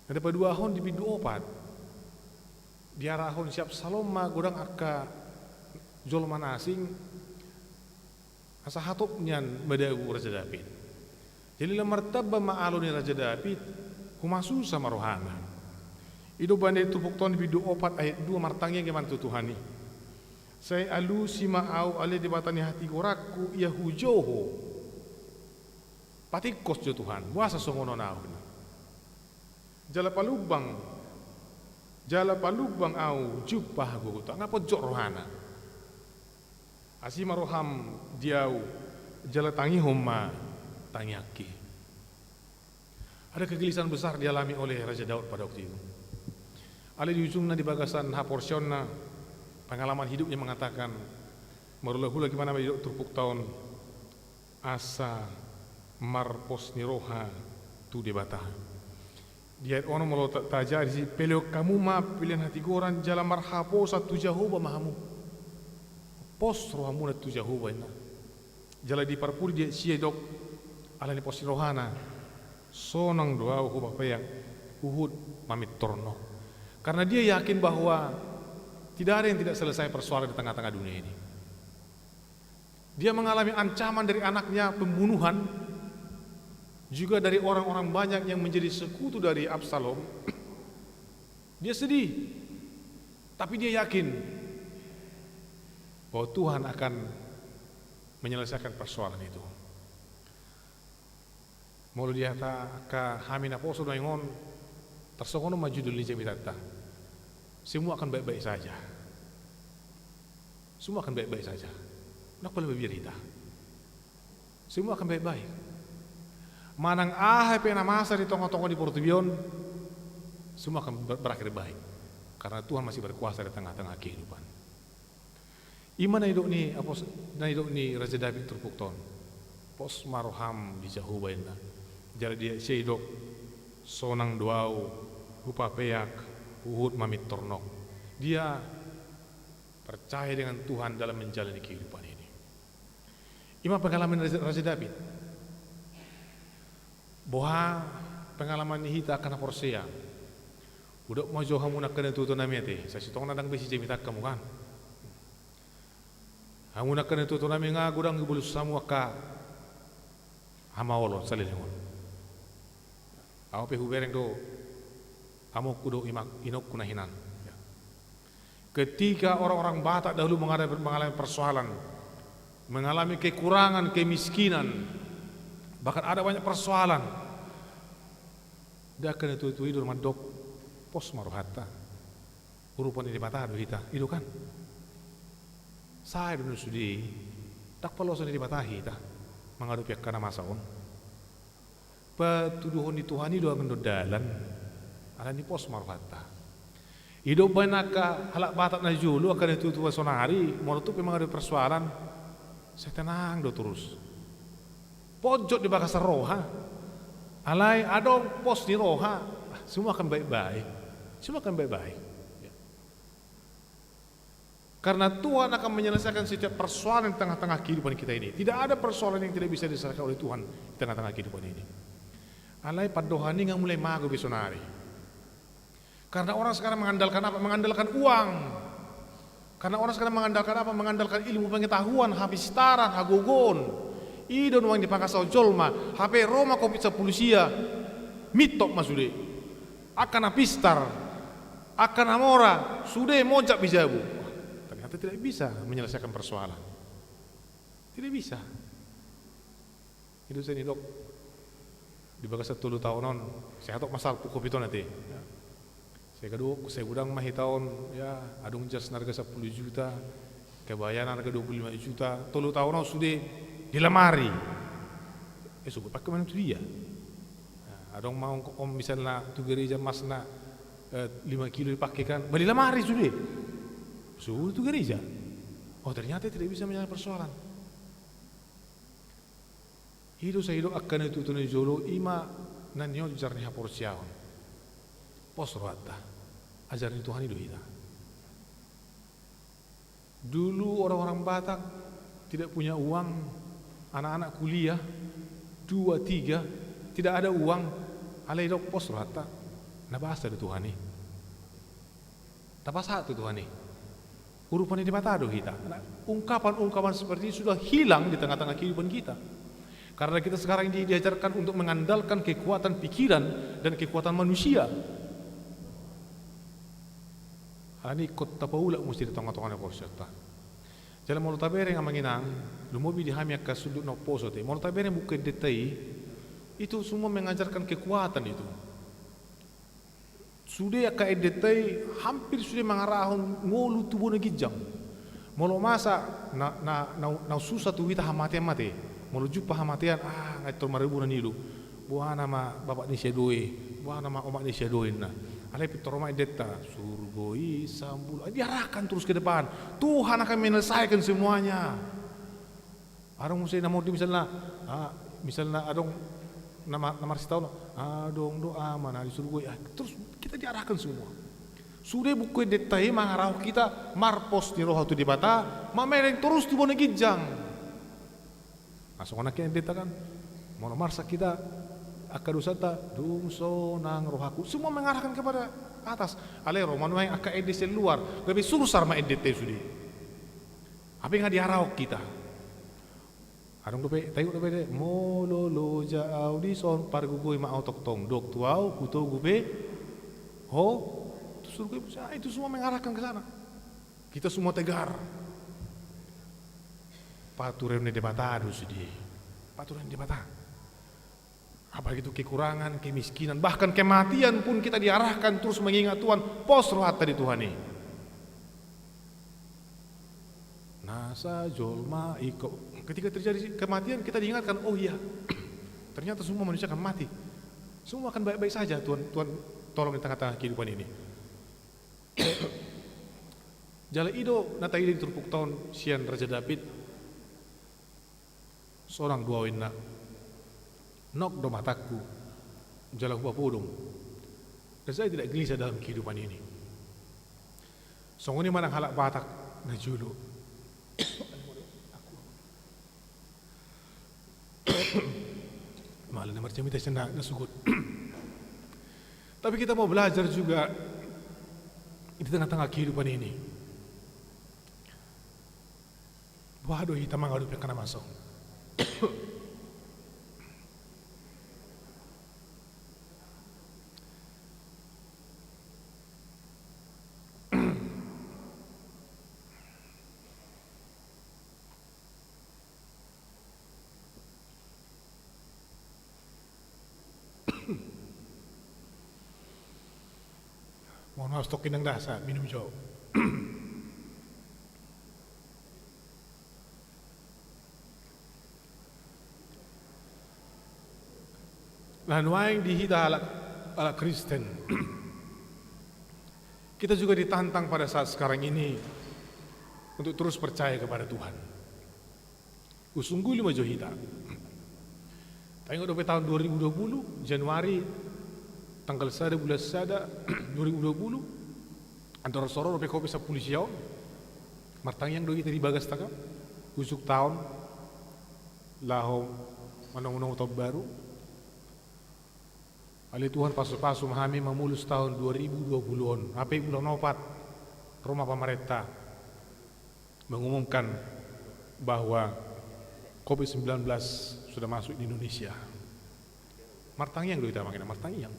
Na dipaduahon di bindu opat, diarahon si Absalom ma godang angka jolma na asing, asa hatop nian madabu Raja David. Jadi lam martamba ma alo ni Raja David, humasusa ma rohana. I do umbahen na di turpukta on di bindu opat ayat dua, martangiang ma tu Tuhan i. Sai alusi ma ahu ale Debata ni hatigoranku, ia hujou Ho. Patingkos jo Tuhan, boasa songon on ahu. Jala palumbang, jala palumbang ahu, jumpang hagogotan. Nga pojok rohana. Asi ma roham di ahu, jala tangihon ma tangiangki. Ada kegelisahan besar dialami oleh Raja Daud pada waktu itu. Alai di ujungna, di bagasan haporseaonna, pengalaman hidupnya mengatakan, marulahula ibana ma didok turpukta on, asa marpos ni roha tu Debata. Di ayat onom molo ta-, tajaha disi, peleon hamu ma pelean hatigoran jala marhaposan tu Jahowa ma hamu. Pos rohamuna tu Jahowa, ninna. Jala di parpudi di ayat sia didok, alani pos ni rohana, sonang do ahu hupapeak, huhut mamintor Ho. Karena dia yakin bahwa tidak ada yang tidak selesai persoalan di tengah-tengah dunia ini. Dia mengalami ancaman dari anaknya, pembunuhan, juga dari orang-orang banyak yang menjadi sekutu dari Absalom. Dia sedih, tapi dia yakin bahwa Tuhan akan menyelesaikan persoalan itu. Molo di hata angka hami naposo nuaeng on, tarsongon on ma judul ni jamitanta. Semua akan baik-baik saja. Semua akan baik-baik saja. Ndang pola mabiar hita. Semua akan baik-baik. Manang aha pe na masa di tonga-tonga ni portibi on, semua akan ber-, berakhir baik. Karena Tuhan masih berkuasa di tengah-tengah kehidupan. I ma na nidok ni apos-, na nidok ni Raja David turpukta on. Pos ma roham di Jahowa, ninna. Jala di ayat sia didok, sonang do ahu hupapeak, huhut mamintor Ho. Dia percaya dengan Tuhan dalam menjalani kehidupan ini. I ma pengalaman Raja, Raja David. Boha pengalaman ni hita angka na porsea? Hudok ma jo hamu angka natuatua nami ate, sai sitong na ndang be sijamita hamu kan? Hamu angka natuatua nami nga godang ibolus hamu angka hamaolon saleleng on. Ahu pe hubereng do, amongku do ima-, inongku na hinan. Ya. Ketika orang-orang Batak dahulu menghadapi, mengalami persoalan, mengalami kekurangan, kemiskinan, bahkan ada banyak persoalan, dang angka natuatua i do mandok, pos ma rohanta. Urupan ni Debata do hita, i do kan? Sae do na sude i, dang paloso ni Debata hita mangadopi angka na masa on. Patuduhon ni Tuhan i do angka dalan, alani pos ma rohanta. I do umbahen angka halak Batak na jolo, angka natuatua saonari, molo tung pe mangadopi persoalan, sai tenang do torus. Pojok di bagasan roha. Alai adong pos ni roha, semua akan baik-baik. Semua akan baik-baik. Ya. Karena Tuhan akan menyelesaikan setiap persoalan di tengah-tengah kehidupan kita ini. Tidak ada persoalan yang tidak bisa diselesaikan oleh Tuhan di tengah-tengah kehidupan ini. Alai pandohan i nga mulai mago be saonari. Karena orang sekarang mengandalkan apa? Mengandalkan uang. Karena orang sekarang mengandalkan apa? Mengandalkan ilmu pengetahuan, hapistaran, hagogoon. I do nuaeng dipangkasahon jolma, hape ro ma covid sampulu sia, mintor ma sude. Angka na pistar, angka na mora, sude monjak be jabu. Ternyata tidak bisa menyelesaikan persoalan. Tidak bisa. I do sai nidok, di bagasan tolu taon on, sai hatop ma salpu covid on ate. Ya. Sai godang, sai godang ma hita on, ya, adong jas na arga sampulu juta, kebaya na arga dua pulu lima juta, tolu taon on sude di lamari. Eh, so boi pake manang tu dia. Nah, adong ma on, on misalna tu gereja masna, eh, lima kilo dipake kan, bah di lamari sude. So tu gereja. Oh, ternyata tidak bisa menyelesaikan persoalan. I do sai didok angka natuatua na jolo, i ma Na niojar ni haporseaon. Pos rohanta. Ajar ni Tuhan i do hita. Dulu orang-orang Batak tidak punya uang, anak-anak kuliah, dua, tiga, tidak ada uang, alai didok pos rohanta. Na bahasa do Tuhan i. Tapasahat tu Tuhan i. Urupan ni Debata do hita. Nah, ungkapan-ungkapan seperti ini sudah hilang di tengah-tengah kehidupan kita. Karena kita sekarang di-, diajarkan untuk mengandalkan kekuatan pikiran dan kekuatan manusia. Alani ingkon tapaulak muse di tonga-tonga ni haporseaonta. Jala molo tabereng, Amang Inang, lumobi di hami angka sundut na umposo te. Molo tabereng buku endenta i, itu semua mengajarkan kekuatan itu. Sude angka endenta i hampir sude mangarahon ngolu tu bona ginjang. Molo masa na, na, na, na susah tu hita hamatean ma te. Molo jumpa hamatean, ah, nga tor maribuna nilu. Boana ma bapak ni si Adoe, boana ma omak ni si Adoe, ninna. Alai pintor ma endenta, surgo i sambul. Ah, diarahkan terus ke depan. Tuhan akan menyelesaikan semuanya. Adong muse na monding misalna, ah, misalna adong na ma-, na marsitaon, adong do Ama na di surgo i, ah, terus kita diarahkan semua. Sude buku endenta i mangarahon hita marpos ni roha tu Debata, mamereng torus tu bona ginjang. Nah, songon i angka endenta kan, molo marsak hita angka dosanta, dung sonang rohangku, semua mengarahkan kepada atas. Alai ro ma nuaeng angka ende sian luar, gabe sursar ma endenta i sude. Hape nga diarahon hita. Adong dope, taingot dope, molo loja au dison, pargogoi ma au tongtong, dok tu au, hutogu pe ho tu surgo i. Ah, itu semua mengarahkan ke sana. Kita semua tegar. Patureon ni Debata do sude. Patureon ni Debata. Apalagi itu kekurangan, kemiskinan, bahkan kematian pun kita diarahkan terus mengingat Tuhan, pos rohanta di Tuhan i. Nasa jolma ingkon, ketika terjadi kematian, kita diingatkan, oh iya, ternyata semua manusia akan mati. Semua akan baik-baik saja, Tuhan, Tuhan tolong di tengah-tengah kehidupan ini. Jala i do na taida di turpukta on sian Raja Daud. Sonang do au, inna. Nok do matangku, jala hupapodom. Dan saya tidak gelisah dalam kehidupan ini. Songon i ma nang halak Batak na jolo. Mala na marjamita sian na, na sogot. Tapi kita mau belajar juga di tengah-tengah kehidupan ini. Boha do hita mangadopi angka na masa on? Mohon maaf, stok, inang, da, sa minum jo. Nah, nuaeng di hita halak, halak Kristen, kita juga ditantang pada saat sekarang ini untuk terus percaya kepada Tuhan. Husungguli ma jo hita. Taingot dope taon dua ribu dua puluh, Januari, tanggal sada bulan sada dua ribu dua puluh, andorang so ro dope covid sampulu sia on, martangiang do hita di bagasta kan, husuk taon, laho manongotongoti taon baru. Ale Tuhan, pasupasu ma hami mamolus taon dua ribu dua puluh on. Hape bulan opat, ro ma pamarenta mengumumkan bahwa covid sembilan belas sudah masuk di Indonesia. Martangiang do hita, Amang Inang, martangiang.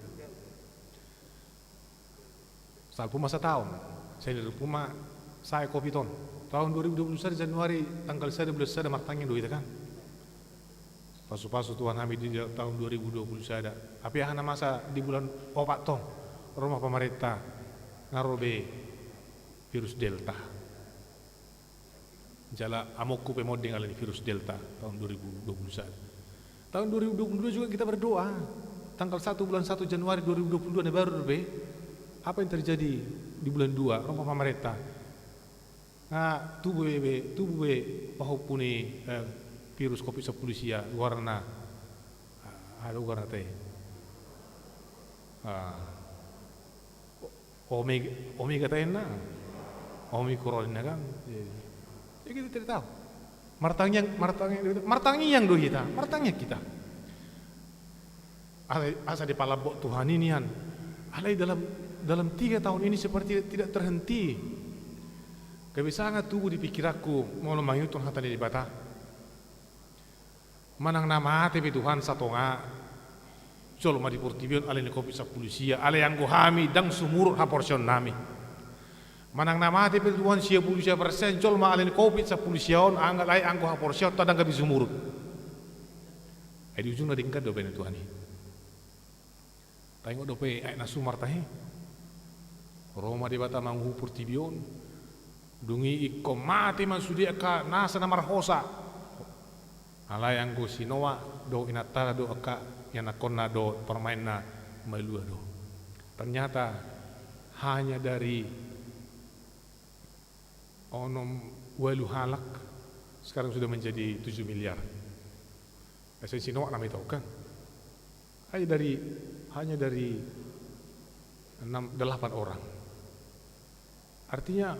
Salpu ma sataon, sai nirumpu ma sae covid on. Taon dua ribu dua puluh sada Januari, tanggal sada bulan sada, martangiang do hita kan. Pasupasu Tuhan hami di taon dua ribu dua puluh sada. Hape aha na masa di bulan opat on, ro ma pamarenta, nga ro be virus Delta. Jala amongku pe monding alani virus Delta taon dua ribu dua puluh sada. Taon dua ribu dua puluh dua juga kita berdoa. Tanggal satu bulan satu Januari dua ribu dua puluh dua na baru dope. Apa yang terjadi di bulan dua? Ro ma pamarenta. Nga tubu be, be, tubu be pahompu ni, eh, virus covid sampulu sia, goarna, ah, aha do goarna te? Ah. O-, Omega, Omega taenna. Omicron na kan. Jadi, ya kita tidak tahu. Martangiang, martangiang, martangiang do hita, martangiang kita. Alai asa dipalambok Tuhan i nian. Alai dalam, dalam tiga tahun ini seperti tidak terhenti. Gabe sanga tubu di pikiranku molo mangihuthon hata ni Debata. Manang na mate pe Tuhan satonga jolma di portibi on alani Covid sampulu sia, alai anggo hami ndang sumurut haporseaonnami. Manang na mate pe Tuhan sia pulu sia persen jolma alani Covid sampulu sia on, alai anggo haporseaonta ndang gabe sumurut. Ai di ujungna denggan dope na Tuhan i. Taingot dope aek na sumar tahe. Ro ma Debata manguhum portibi on. Dung i ingkon mate ma sude angka nasa na marhosa. Alai anggo si Noa dohot inantana dohot angka ianakkonna dohot parumaenna malua do. Ternyata hanya dari onom ualu halak sekarang sudah menjadi tujuh miliar. Asa si Noa nama itu kan? Hanya dari, hanya dari enam, delapan orang. Artinya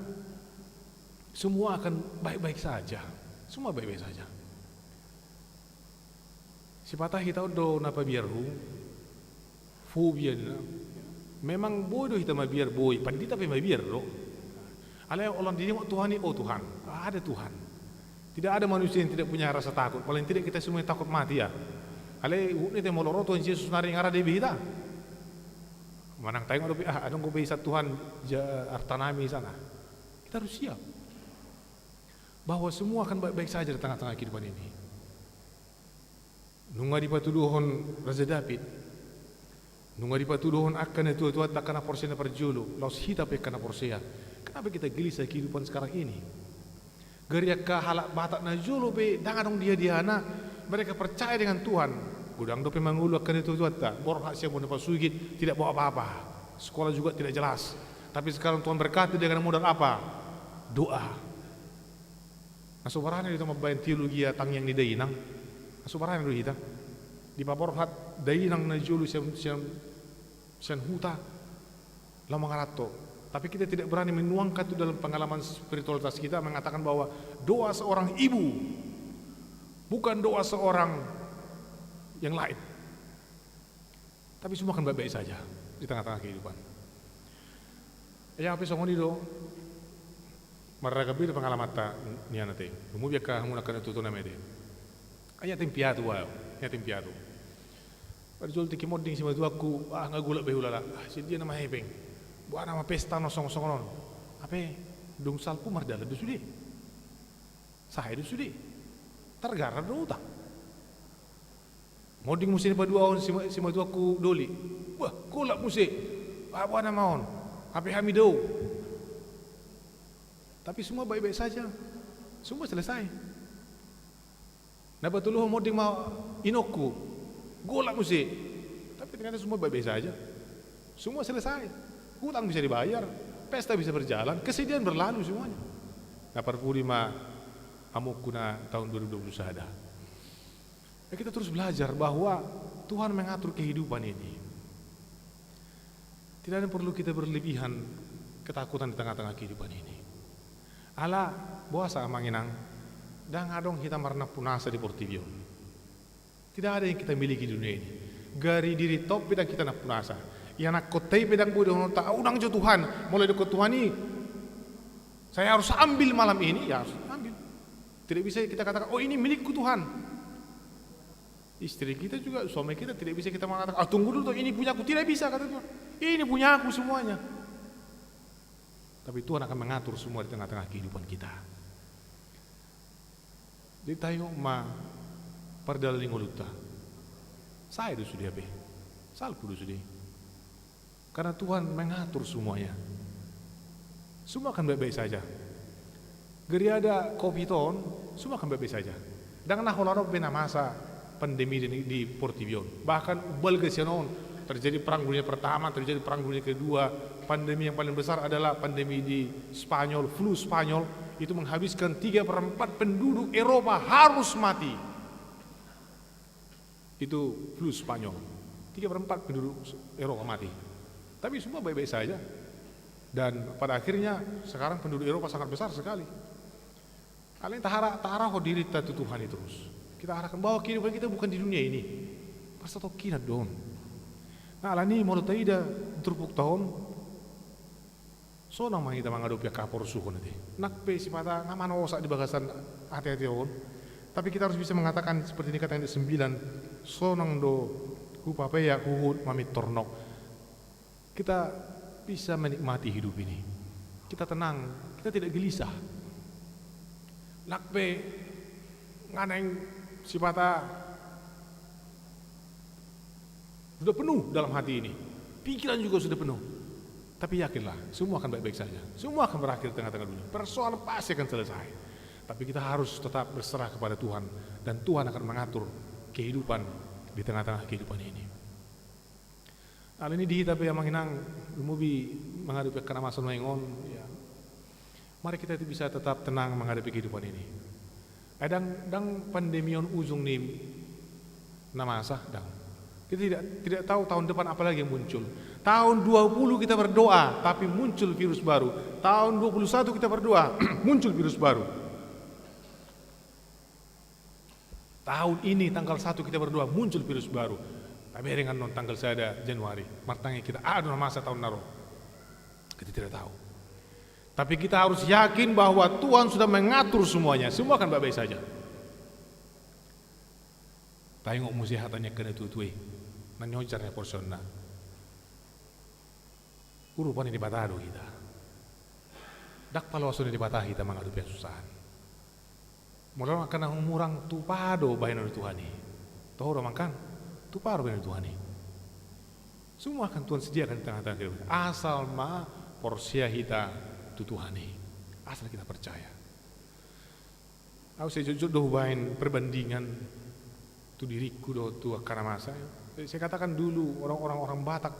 semua akan baik-baik saja. Semua baik-baik saja. Sipata hita on do na pabiar hu, fobia na. Memang boi do hita mabiar, boi, pandita pe mabiar do. Alai olo didingot Tuhan i, oh Tuhan, ada Tuhan. Tidak ada manusia yang tidak punya rasa takut. Paling tidak kita semua takut mati ya. Alai huhut ni te molo ro Tuhan Jesus nari ngarade be hita. Manang taingot dope, ah, adong dope isan Tuhan ja artanami i sana. Kita harus siap bahwa semua akan baik-baik saja di tengah-tengah kehidupan ini. Nunga dipatuduhon Raja David, nunga dipatuduhon angka na tuatua, angka na porsea na parjolo, laos hita pe angka na porsea. Kenapa kita gelisah kehidupan sekarang ini? Gari angka halak Batak na jolo pe ndang adong diadiana, mereka percaya dengan Tuhan. Godang dope mangolu angka na tuatuanta, borhat sian bona pasugit, tidak bawa apa-apa. Sekolah juga tidak jelas. Tapi sekarang Tuhan berkati dengan modal apa? Doa. Na so barani do hita mambaen teologia tangiang ni dainang. Na so barani do hita. Dipaborhat dainang na jolo sian, sian, sian huta laho mangaranto. Tapi kita tidak berani menuangkan itu dalam pengalaman spiritualitas kita, mengatakan bahwa doa seorang ibu bukan doa seorang yang lain. Tapi semua akan baik-baik saja di tengah-tengah kehidupan. Ia pe songon i do, marragam be do pengalamanta nian ate. Dung mubi angka hamu angka na tuatua nami ate. Ia tem piatu ahu, ia tem piatu. Parjolo tingki monding simatuangku, ah, nga golap be hulala. Ah, sian dia nama hepeng. Boha nama pesta na songon-songon on. Hape dung salpu mardalan do sude. Sae do sude. Targarap do huta. Monding muse na paduahon sima-, simatuangku doli. Wah, golap muse. Ah, boha nama on. Hape hami dao. Tapi semua baik-baik saja. Semua selesai. Na patoluhon monding ma inongku. Golap muse. Tapi ternyata semua baik-baik saja. Semua selesai. Hutang bisa dibayar. Pesta bisa berjalan. Kesedihan berlalu semuanya. Na parpudi ma amongku na tahun dua ribu dua puluh sada. Ya, kita terus belajar bahwa Tuhan mengatur kehidupan ini. Tidak ada yang perlu kita berlebihan ketakutan di tengah-tengah kehidupan ini. Ala, boasa amang inang, ndang adong hita marnampunasa di portibi on. Tidak ada yang kita miliki di dunia ini. Gari diri top pe ndang hita nampunasa. Ianakhonta i pe ndang boi dohononta, ah, unang jo Tuhan, molo didok Tuhan i, saya harus ambil malam ini, ya harus ambil. Tidak bisa kita katakan, oh, ini milikku Tuhan. Istri kita juga, suami kita tidak bisa kita mengatakan, ah, tunggu dulu, ini punyaku. Tidak bisa, kata Tuhan. Ini punyaku semuanya. Tapi Tuhan akan mengatur semua di tengah-tengah kehidupan kita. Jadi taingot ma pardalan ni ngolunta. Sae do sude hape. Salpu do sude. Karena Tuhan mengatur semuanya. Semua akan baik-baik saja. Gari ada covid on, semua akan baik-baik saja. Ndang na holan on pe na masa pandemi di, di portibi on. Bahkan umbalga sian on, terjadi perang dunia pertama, terjadi perang dunia kedua. Pandemi yang paling besar adalah pandemi di Spanyol, flu Spanyol. Itu menghabiskan tiga per empat penduduk Eropa harus mati. Itu flu Spanyol. Tiga per empat penduduk Eropa mati. Tapi semua baik-baik saja. Dan pada akhirnya sekarang penduduk Eropa sangat besar sekali. Alai ta ara-, taarahon dirita tu Tuhan i terus. Kita arahkan bahwa kehidupan kita bukan di dunia ini. Parsatongkinan do on. Nah, alani molo taida di turpukta on, sonang ma hita mangadopi angka haporsuhon ate. Nang pe sipata nga manosak di bagasan ate-ate on. Tapi kita harus bisa mengatakan seperti dikatakan di sembilan, sonang do hupapeak huhut mamintor nok. Kita bisa menikmati hidup ini. Kita tenang, kita tidak gelisah. Nang pe nga naeng sipata sudah penuh dalam hati ini. Pikiran juga sudah penuh. Tapi yakinlah, semua akan baik-baik saja. Semua akan berakhir di tengah-tengah dunia. Persoalan pasti akan selesai. Tapi kita harus tetap berserah kepada Tuhan. Dan Tuhan akan mengatur kehidupan di tengah-tengah kehidupan ini. Alani di hita pe amang inang, lumobi mangadopi angka na masa nuaeng on, ya. Mari kita itu bisa tetap tenang menghadapi kehidupan ini. Eh, dang, dang pandemi on ujung ni na masa, dang. Kita tidak, tidak tahu tahun depan apa lagi yang muncul. Tahun dua puluh kita berdoa, tapi muncul virus baru. Tahun dua puluh satu kita berdoa, muncul virus baru. Tahun ini tanggal satu kita berdoa, muncul virus baru. Tabereng annon tanggal sada Januari, martangiang hita, aha do na masa tahun na ro. Kita tidak tahu. Tapi kita harus yakin bahwa Tuhan sudah mengatur semuanya. Semua akan baik-baik saja. Taingot muse hata ni angka na tuatua i, na niojar ni haporseaonna. Urupan ni Debata do hita. Dang paloason ni Debata hita mangadopi hasusahan. Molo angka na humurang, tupa do bahenon ni Tuhan i. Toho do amang kan? Tupa do bahenon ni Tuhan i. Semua akan Tuhan sediakan di tengah-tengah kehidupan. Asal ma porsea hita tu Tuhan i. Asal kita percaya. Au sai jotjot do hubaen perbandingan tu diringku dohot tu angka na masa. Saya katakan dulu, orang-orang, orang Batak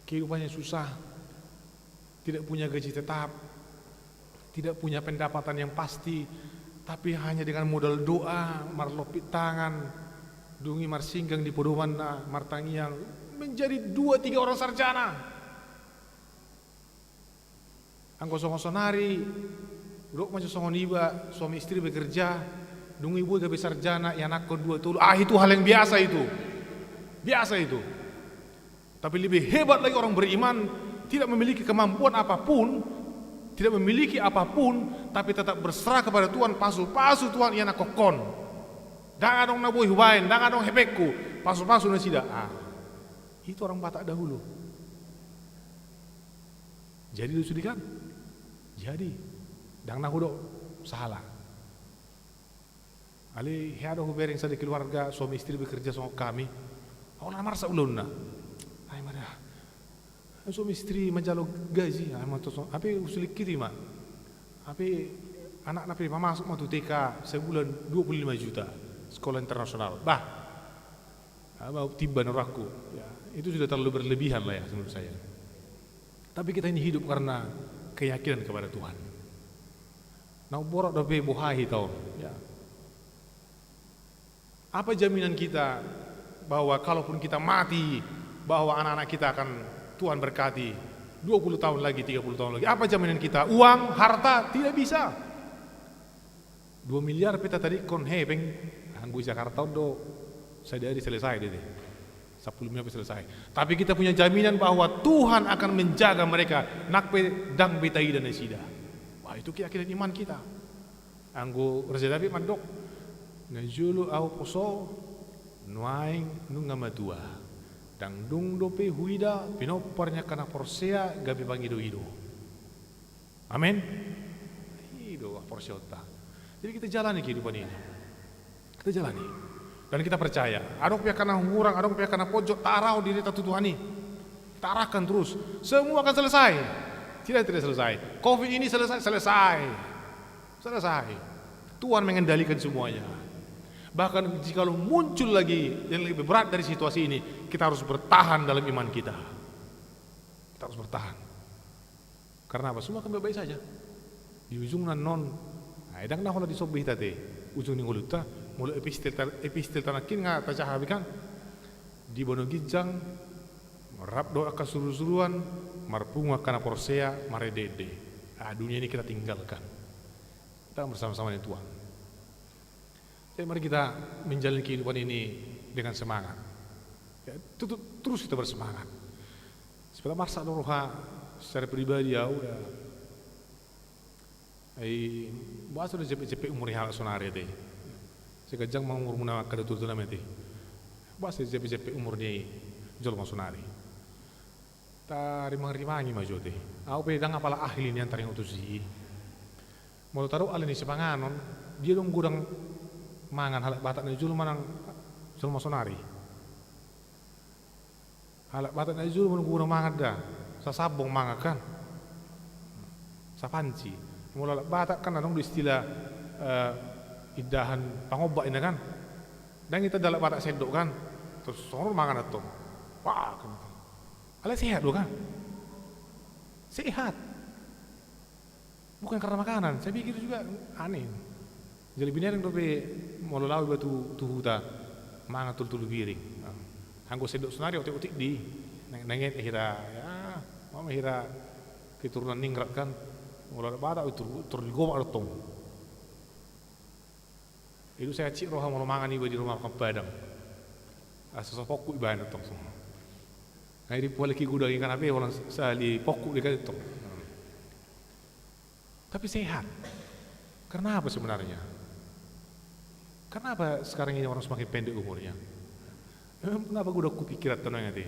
kehidupannya susah, tidak punya gaji tetap, tidak punya pendapatan yang pasti, tapi hanya dengan modal doa, marlompit tangan, dung i marsinggang di podomanna, martangiang, menjadi dua tiga orang sarjana. Anggo songon saonari, hudok ma jo songon iba, suami istri bekerja, dung i boi gabe sarjana, ianakhon dua tolu, ah, itu hal yang biasa itu. Biasa itu. Tapi lebih hebat lagi orang beriman, tidak memiliki kemampuan apapun, tidak memiliki apapun, tapi tetap berserah kepada Tuhan, pasu-pasu Tuhan ianakhon. Dang adong na boi hubaen, dang adong hepengku, pasu-pasu nasida. Ah, itu orang Batak dahulu. Jadi do sude kan? Jadi. Dang na hudok salah. Alai hea do hubereng sada keluarga, suami istri bekerja songon hami. Holan marsak ulaonna. Ai ma da. Suami istri manjalo gaji, ai ma tong songon, hape husuling hita ma. Hape anakna pe pamasuk ma tu T K, sebulan dua puluh lima juta. Sekolah internasional. Bah. Ai ma timba ni rohangku. Ya, itu sudah terlalu berlebihan lah ya menurut saya. Tapi kita ini hidup karena keyakinan kepada Tuhan. Na umborat dope boha hita on, ya. Apa jaminan kita bahwa kalaupun kita mati, bahwa anak-anak kita akan Tuhan berkati dua puluh tahun lagi, tiga puluh tahun lagi? Apa jaminan kita? Uang, harta, tidak bisa. Dua miliar pe tatadingkon hepeng, anggo di Jakarta on do sadari selesai do ate. Sampulu miliar pe selesai. Tapi kita punya jaminan bahwa Tuhan akan menjaga mereka, nang pe dang be taida nasida. Wah, itu keyakinan iman kita. Anggo Raja David mandok, najolo au poso, nuaeng nunga matua. Dang dung dope huida pinompar ni angka na porsea gabe pangido-ido. Amin. I do haporseaonta. Jadi kita jalani kehidupan ini. Kita jalani. Dan kita percaya. Adong pe angka na hurang, adong pe angka na pojok, taarahon dirita tu Tuhan i. Taarahkan terus. Semua akan selesai. Tidak, tidak selesai. Covid ini selesai, selesai. Selesai. Tuhan mengendalikan semuanya. Bahkan jikalau muncul lagi yang lebih berat dari situasi ini, kita harus bertahan dalam iman kita. Kita harus bertahan. Karena apa? Semua akan baik-baik saja. Di ujungna annon, ai dang na holan disomba hita ate ujung ni ngolunta, molo epistel ta-, epistel tanangkin nga tajaha be kan. Di banua ginjang, rap dohot angka surusuruan, marpungu angka na porsea, marende-ende. Ah, dunia ini kita tinggalkan. Kita bersama-sama dengan Tuhan. Jadi mari kita menjalani kehidupan ini dengan semangat. Ya, tutu-, terus kita bersemangat. Supaya marsak do roha secara pribadi au, ya. Ai, boasa do jeppe-jeppe umur ni halak sonari ate. Sai ganjang ma umurmuna angka tuatua nami ate. Boasa jeppe-jeppe umur ni jolma sonari. Tarimang-rimangi ma jo ate. Au pe ndang apala ahli nian taringot tusi. Molo tadok alani sipanganon, dia do godang mangan halak Batak na jolo manang jolma sonari. Halak Batak na jolo manang godang mangan da. Sasambong mangan kan. Sapanci. Molo halak Batak kan adong do istilah, eh, indahan pangombak inna kan. Ndang itanda halak Batak sendok kan. Terus songon on mangan antong. Wah, kan. Alai sehat do kan. Sehat. Bukan karena makanan, saya pikir juga aneh. Jadi binereng dope molo laho iba tu, tu huta, mangan tolu-tolu piring. Nah, anggo sendok sonari otik-otik di, nang, nang hira, ya, mama hira keturunan ningrat kan, molo ada Batak, tur, tur di gomak do tong. Ido sai hansit roha molo mangan iba di rumah makan Padang. Asa so pongkuk iba na tong. Nah, di pualek i godang ikan ape, orang sahali pongkuk di kan tong. Tapi sehat. Karena apa sebenarnya? Kenapa sekarang ini orang semakin pendek umurnya? Emang kenapa godang hupikiran tong ate?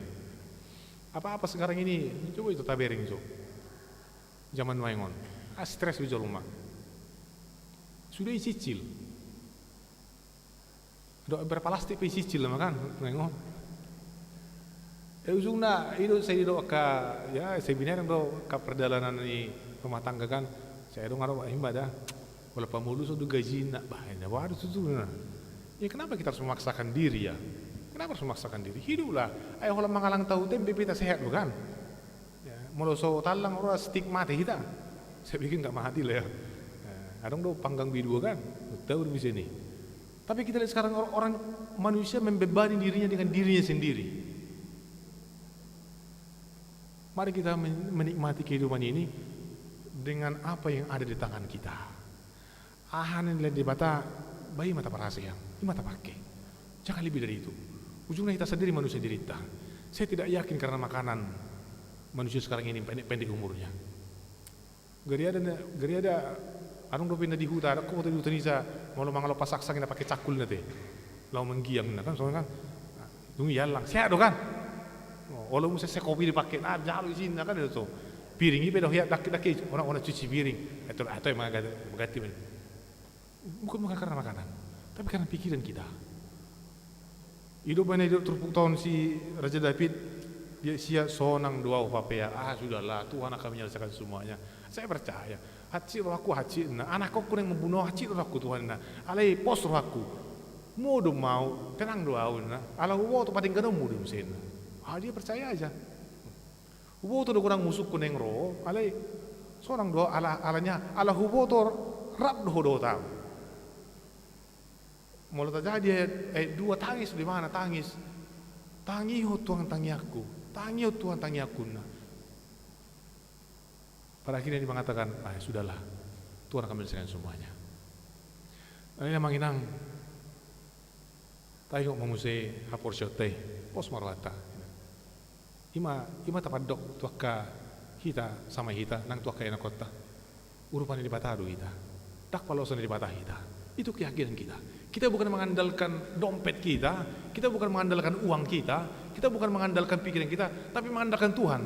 Apa-apa sekarang ini, coba itu tabereng jo. Zaman nuaeng on. Ah, stres be jolma. Sudah icicil. Dok berpalastik pe icicil ma kan, nuaeng on. Eh, ujungna, ido sai didok angka, ya, sai binereng do angka perdalanan ni rumah tangga kan. Sai adong adong himba da. Wala pamoluson do gajina, bah, inna, waduh, tutu na. Ya, kenapa kita harus memaksakan diri, ya? Kenapa harus memaksakan diri? Hiduplah. Ai holan mangallang tahu tempe pe hita sehat do kan? Ya, molo so tallang ro stik mate hita. Saya pikir nggak mati lah ya. Ya, adong do panggang B dua kan? Tahu di sini. Tapi kita lihat sekarang or-, orang, manusia membebani dirinya dengan dirinya sendiri. Mari kita men-, menikmati kehidupan ini dengan apa yang ada di tangan kita. Aha na nilehon Debata, ba i ma taparhaseang, i ma tapake. Jangan lebih dari itu. Ujungna hita sendiri manusia dirita. Saya tidak yakin karena makanan manusia sekarang ini pendek-pendek umurnya. Gariada na, gariada, adong dope na di huta, adong huta di huta nisa, molo mangalompa saksang na pake cangkul na te. Laho manggiang na kan, soalnya kan. Nah, dung i allang, sehat do kan? Oh, olo muse se kopi dipake, nah, jalo isinna kan, itu. Piring i pe do, ya, daki-daki, ona, ona cuci piring. Itu, itu yang mengganti, mengganti. Bukan, bukan karena makanan, tapi karena pikiran kita. Ido bana ido turpuk taon si Raja David, dia sia sonang do au hapea, ah, sudahlah, Tuhan akan menyelesaikan semuanya. Saya percaya. Hansit rohangku hansit na, anakkonku naeng mambunuh au hansit rohangku Tuhan na. Alai pos rohangku. Modom au, tenang do au na. Ala huboto patingganon modom sen na. Ah, dia percaya aja. Huboto do godang musungku naeng ro, alai sonang do ala, alanya, ala huboto rap do ho dohot au. Molo tajadi ayat, ayat dua, tangis do ibana, tangis. Tangihon Tuhan tangiangku, tangihon Tuhan tangiangku na. Pada akhirnya dia mengatakan, ah, sudahlah, Tuhan akan menyelesaikan semuanya. Nah, ini memang inang. Taingot ma muse haporseaonta i, pos ma rohanta. I ma, i ma tapandok tu angka hita, sama hita, nang tu angka ianakhonta. Urupan ni Debata do hita. Ndang palosan ni Debata hita. Itu keyakinan kita. Kita bukan mengandalkan dompet kita, kita bukan mengandalkan uang kita, kita bukan mengandalkan pikiran kita, tapi mengandalkan Tuhan.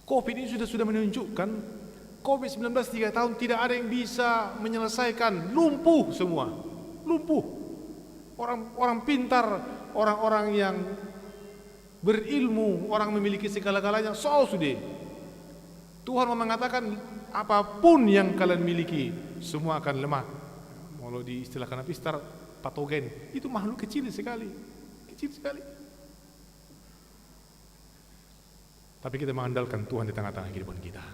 Covid ini sudah, sudah menunjukkan, Covid sembilan belas tiga tahun tidak ada yang bisa menyelesaikan, lumpuh semua. Lumpuh. Orang, orang pintar, orang-orang yang berilmu, orang memiliki segala-galanya, so sude. Tuhan mau mengatakan, apapun yang kalian miliki, semua akan lemah. Molo diistilahkan Apistar, patogen. Itu makhluk kecil sekali. Kecil sekali. Tapi kita mengandalkan Tuhan di tengah-tengah kehidupan kita.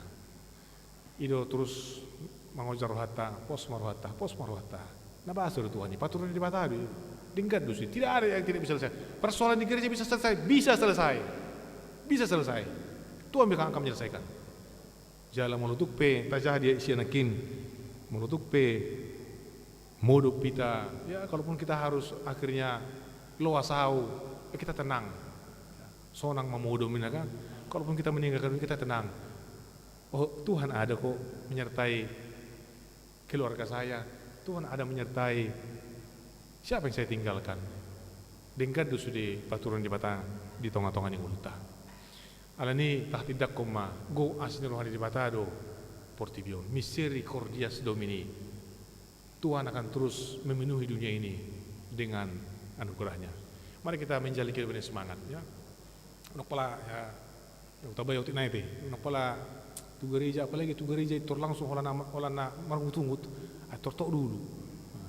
I do terus mangojar rohanta, pos ma rohanta, pos ma rohanta. Na baso do Tuhan i, paturunan ni Debata do i. Denggan do sude, tidak ada yang tidak bisa selesai. Persoalan di gereja bisa selesai, bisa selesai. Bisa selesai. Tuhan bisa akan menyelesaikan. Jala molo tung pe tajaha di sian nangkin, molo tung pe modom hita, ya, kalaupun kita harus akhirnya loas ahu, ya, kita tenang. Sonang ma modom, inna, kan. Kalaupun kita meninggalkan, kita tenang. Oh, Tuhan ada kok menyertai keluarga saya. Tuhan ada menyertai siapa yang saya tinggalkan. Denggan do sude paturunan ni Debata di tonga-tonga ni ngolunta. Alani i, tahatindangkon ma, gok asi ni roha ni Debata do portibi on. Misericordias Domini. Tuhan akan terus memenuhi dunia ini dengan anugerahnya. Mari kita menjalani kehidupan yang semangat, ya. Unang pola, ya, ya, uta bayo otik nai te. Unang pola tu gereja, apalagi tu gereja i tor langsung holan na, holan na marungut-ungut, ah, tor tok dulu. Nah.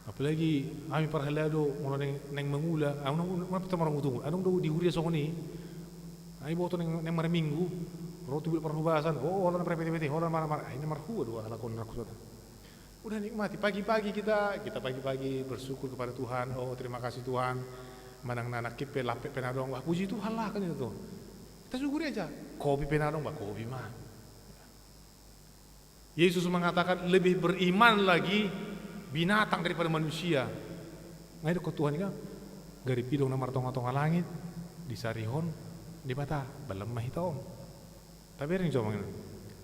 Apalagi hami parhalado, molo naeng, naeng mangula, ah, unang, unang, unang pe tor marungut-ungut. Adong do di huria songon i, ah, iboto naeng, naeng marminggu, ro tu bilik parhobasan, oh, holan na marpete-pete, holan na mar, mar, ah, i na marhua do halak on, na marhua. Udah nikmati. Pagi-pagi kita, kita pagi-pagi bersyukur kepada Tuhan. Oh, terima kasih Tuhan. Manang na nangkin pe lape pe na adong, wah, puji Tuhan lah, kan itu tuh. Kita syukuri aja. Kopi pe na adong, bah, kopi ma. Yesus mengatakan lebih beriman lagi binatang daripada manusia. Nga didok Tuhan i, kan? Gari pidong na martonga-tonga langit disarihon Debata, balan ma hita on. Tabereng jo,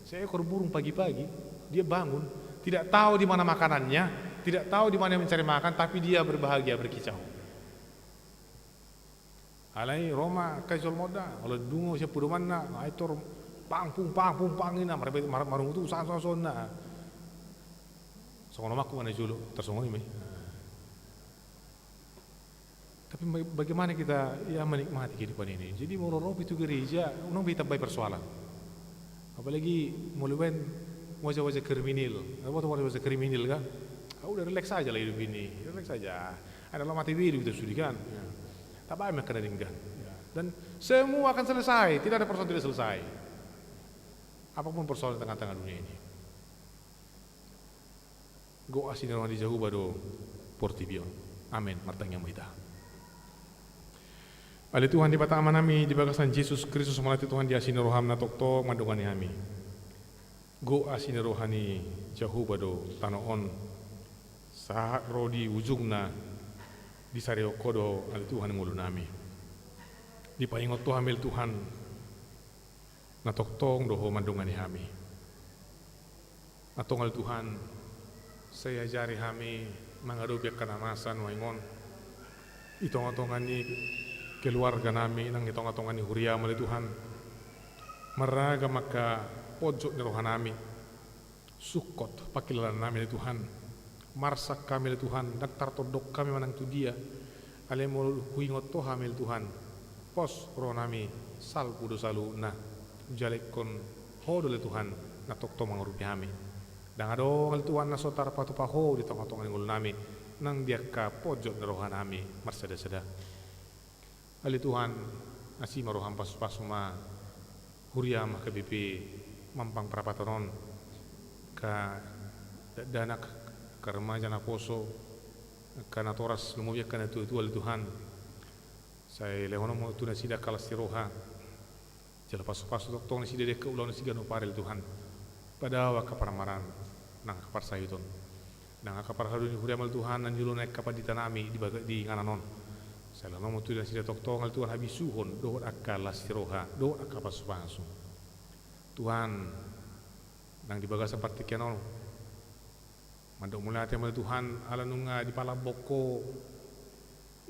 seekor burung pagi-pagi, dia bangun, tidak tahu di mana makanannya, tidak tahu di mana mencari makan, tapi dia berbahagia, berkicau. Alai ro ma angka jolma on da, olo dungo sian podomanna, ai tor pang pung, pang pung, pang, inna, mar, mar, marungutu, san, san, san, na. Songon omakku ma na jolo, tarsongon i ma i. Tapi baga-, bagaimana kita, ya, menikmati kehidupan ini? Jadi, molo ro pe tu gereja, unang be ditambai persoalan. Apalagi molo baen wajah-wajah kriminal. Apa tuh wajah-wajah kriminal, kan? Ah, udah, relax aja lah hidup ini. Relax aja. Ada lama T V di kita sudah, kan? Ya. Tabaen ma angka na denggan. Ya. Dan semua akan selesai. Tidak ada persoalan tidak selesai. Apapun persoalan di tengah-tengah dunia ini. Gok asi ni roha ni Jahowa do portibi on. Amen. Martangiang ma hita. Ale Tuhan Debata Amanami, di bagasan Jesus Kristus, mauliate Tuhan di asi ni roham na tongtong mandongani hami. Gok asi ni roha ni Jahowa do tano on, sahat ro di ujungna, disarihon Ho do, ale Tuhan, ngolunami. Dipaingot Ho hami, ale Tuhan, na tongtong do Ho mandongani hami. Antong ale Tuhan, sai ajari hami mangadopi angka na masa nuaeng on, di tonga-tonga ni keluarganami, nang di tonga-tonga ni huriam, ale Tuhan. Marragam angka ponjot ni rohanami, sungkot pangkilalaannami, ale Tuhan. Marsak hami, ale Tuhan, ndang tartondong hami manang tu dia. Alai molo huingot Ho hami, ale Tuhan, pos rohanami, salpu do saluhutna. Jala ingkon Ho do, ale Tuhan, na tongtong mangurupi hami. Ndang adong, ale Tuhan, na so tarpatupa Ho di tonga-tonga ni ngolunami, nang di angka ponjot ni rohanami marsada-sada. Ale Tuhan, asi ma roham, pasu-pasu ma huriam H K B P Mampang Prapatan on, angka dakdanak, angka remaja naposo, angka natoras, lumobi angka natua-tua, ale Tuhan. Sai lehononmu tu nasida angka las ni roha. Jala pasu-pasu tongtong nasida di angka ulaon na siganup ari, ale Tuhan. Padao angka parmaraan nang angka parsahiton, nang angka parhalado ni huriam, ale Tuhan, na niulahon angka panditanami di baga-, di inganan on. Sai lehononmu tu nasida tongtong, ale Tuhan, habisuhon dohot angka las ni roha dohot angka pasu-pasu. Tuhan, nang di bagasan partingkian on, mandok mauliate ma, ale Tuhan, ala nunga dipalambok Ho,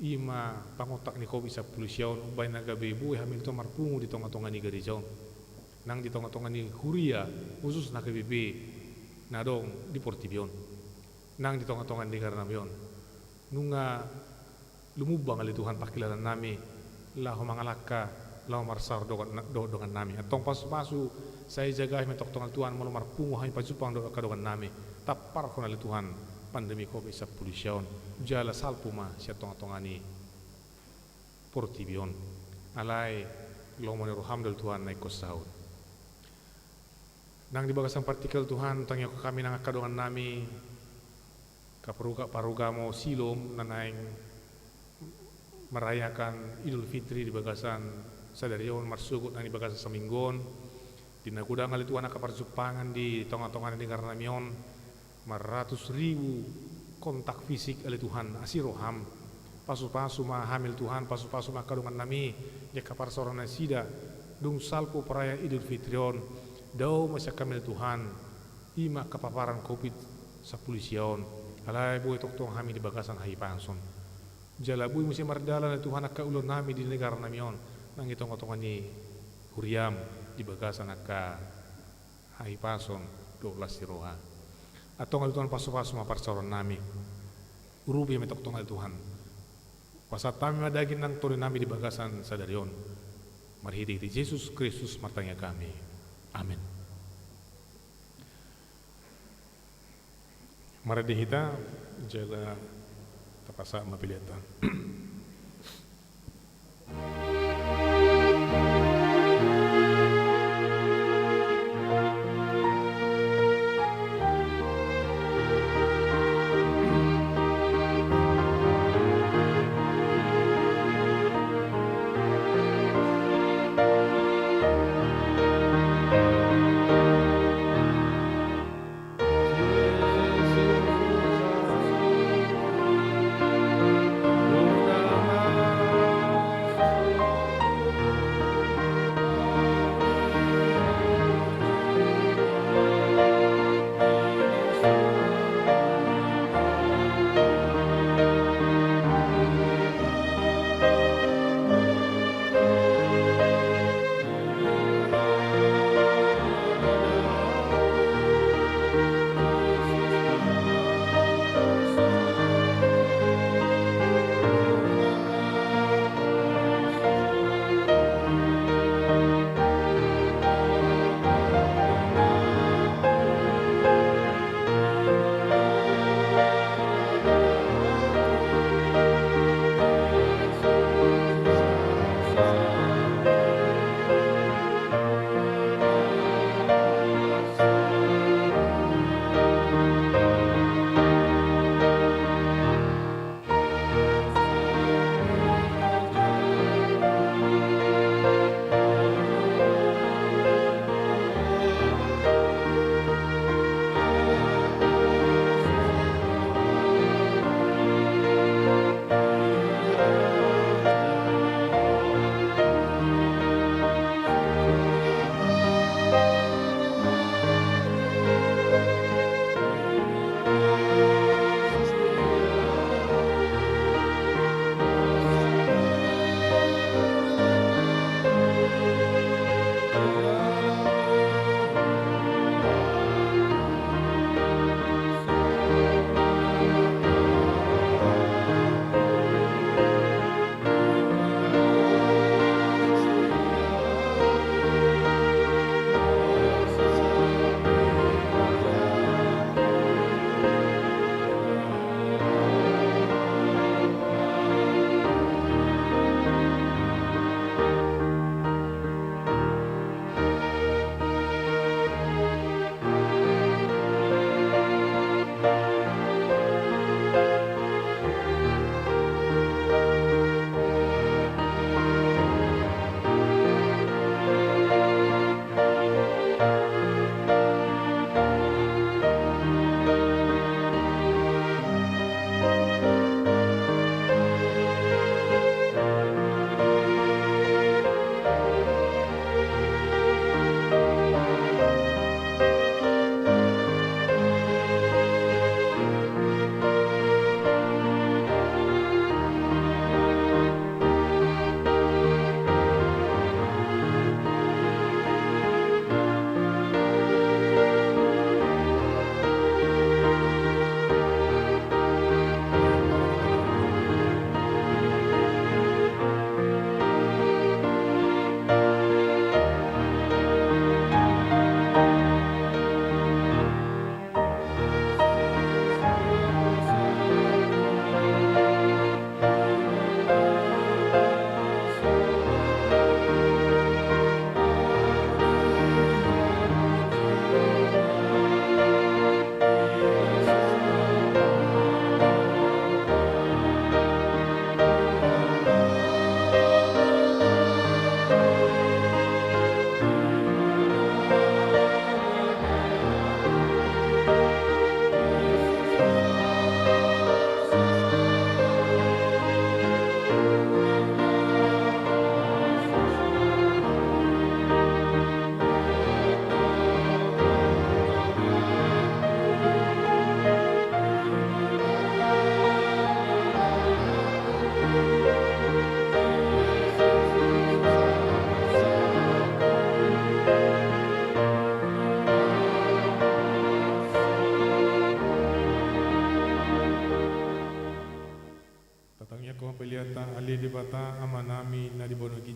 i ma pangontak ni Covid sampulu sia on, umbahen na gabe boi hami, ale Tuhan, marpungu di tonga-tonga ni gareja on, nang di tonga-tonga ni huria, khususna H K B P na adong di portibi on, nang di tonga-tonga ni negarannami on. Nunga lumumbang, ale Tuhan, pangkilalaannami laho mangalangka, laho marsaor dohot, dohot dongannami. Antong pasu-pasu, sai jaga hami tongtong, ale Tuhan, molo marpungu hami pajumpang dohot angka dongannami. Tamparhon, ale Tuhan, pandemi Covid sampulu sia on, jala salpu ma sian tonga-tonga ni portibi on. Alai lomo ni roham do, ale Tuhan, na ingkon saut. Nang di bagasan partingkian, ale Tuhan, tangiangkon hami nang angka dongannami Angka paruga-, parugamo Silom na naeng merayakan Idul Fitri di bagasan sadari on, marsogot nang di bagasan saminggu on. Di na godang ale Tuhan angka parjumpangan di tonga-tonga ni negara nami on, maratus ribu kontak fisik ale Tuhan, asi roham. Pasu-pasu ma hami ale Tuhan, pasu-pasu ma angka dongan nami, di angka parsaoran nasida, dung salpu perayaan Idul Fitri on, dao ma sian hami ale Tuhan, i ma angka paparan covid sampulu sia on, alai boi tongtong hami di bagasan hahipason. Jala boi muse mardalan ale Tuhan angka ulaon nami di negara nami on, nang di tonga-tonga ni huriam di bagasan angka hahipason dohot las ni roha. Antong ale Tuhan pasu-pasu ma parsaoran nami. Urupi ma tongtong ale Tuhan. Pasahat hami ma daging nang tondi nami di bagasan sadari on. Marhite-hite Jesus Kristus martangiang hami. Amen. Marende hita, jala tapasahat ma pelean ta.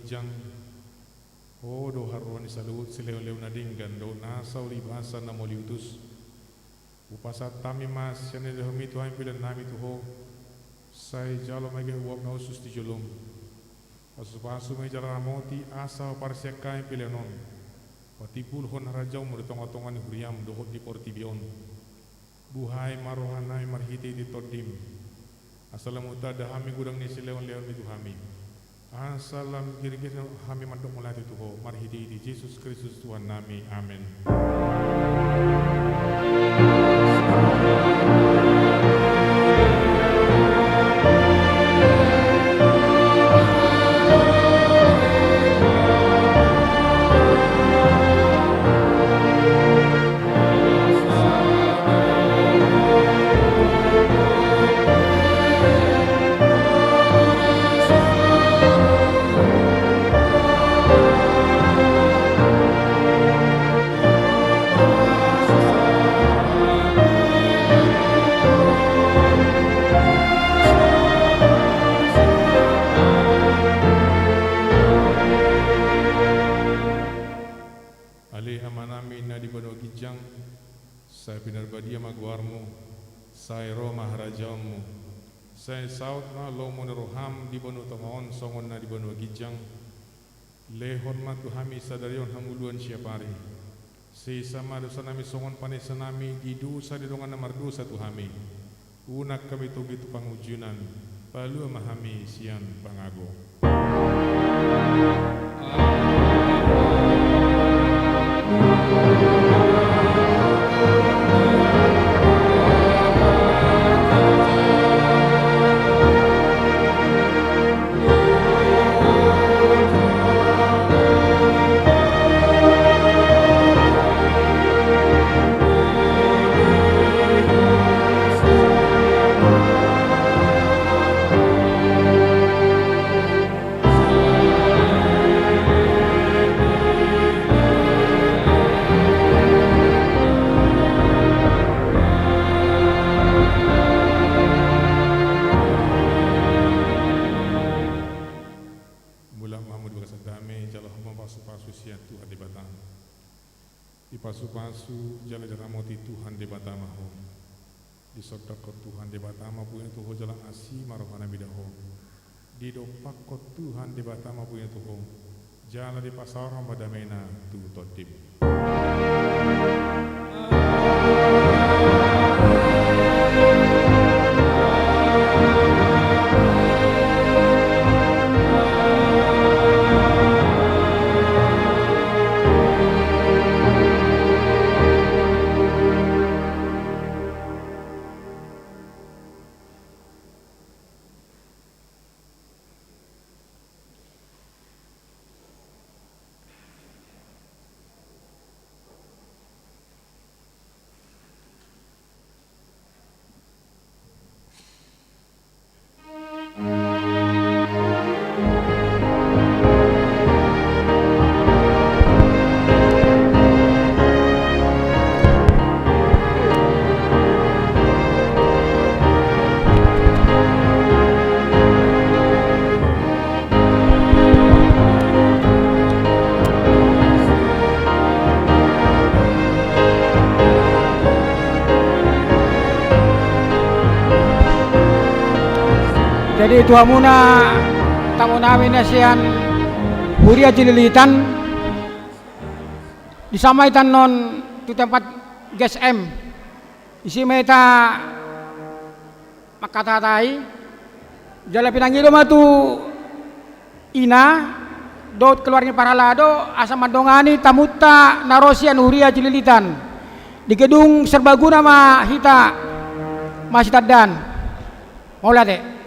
Ginjang, Ho do haroroan ni saluhut silehonlehon na denggan dohot nasa ulibasa na mauliutus. Hupasahat hami ma sian na nidahonMi tu hami peleannami tu Ho. Sai jalo ma i gabe uap na hushus di joloM. Pasupasu ma i jala ramoti asa huparsian hami pelean on patimbulhon harajaonMu di tongatonga ni huriaM dohot di portibi on. Buhai ma rohanami marhitehite TondiM, asa lam hutanda hami godang ni silehonlehonMi tu hami, asa lam girgir hami mandok mauliate tu Ho marhitehite Jesus Kristus Tuhannami. Amen. Ale Amanami na di banua ginjang, sai pinarbadia ma goarMu, sai ro ma harajaonMu, sai saut ma lomo ni rohaM di banua tonga on songon na di banua ginjang. Lehon ma tu hami sadari on hangoluan siapari. Sesa ma dosanami songon panesanami di dosa ni dongan na mardosa tu hami. Unang hami togihon tu pangunjunan, palua ma hami sian pangago. Mulak ma hamu di bagasan dame, jalo hamu ma pasupasu sian Tuhan Debata. Dipasupasu jala diramoti Tuhan Debata ma ho. Disondangkon Tuhan Debata ma pujionna tu ho jala asi ma rohana mida ho. Didompakkon Tuhan Debata ma pujionna tu ho, jala dipasaor ma damena tu tondim. Jadi tu hamuna tamunami na sian Huria Cililitan, disi ma hita annon tu tempat G S M. Disi ma hita mangkatahatai, jala pinangido ma tu ina dohot keluarga ni parhalado asa mandongani tamunta na ro sian Huria Cililitan. Di gedung serbaguna ma hita masitandaan. Mauliate.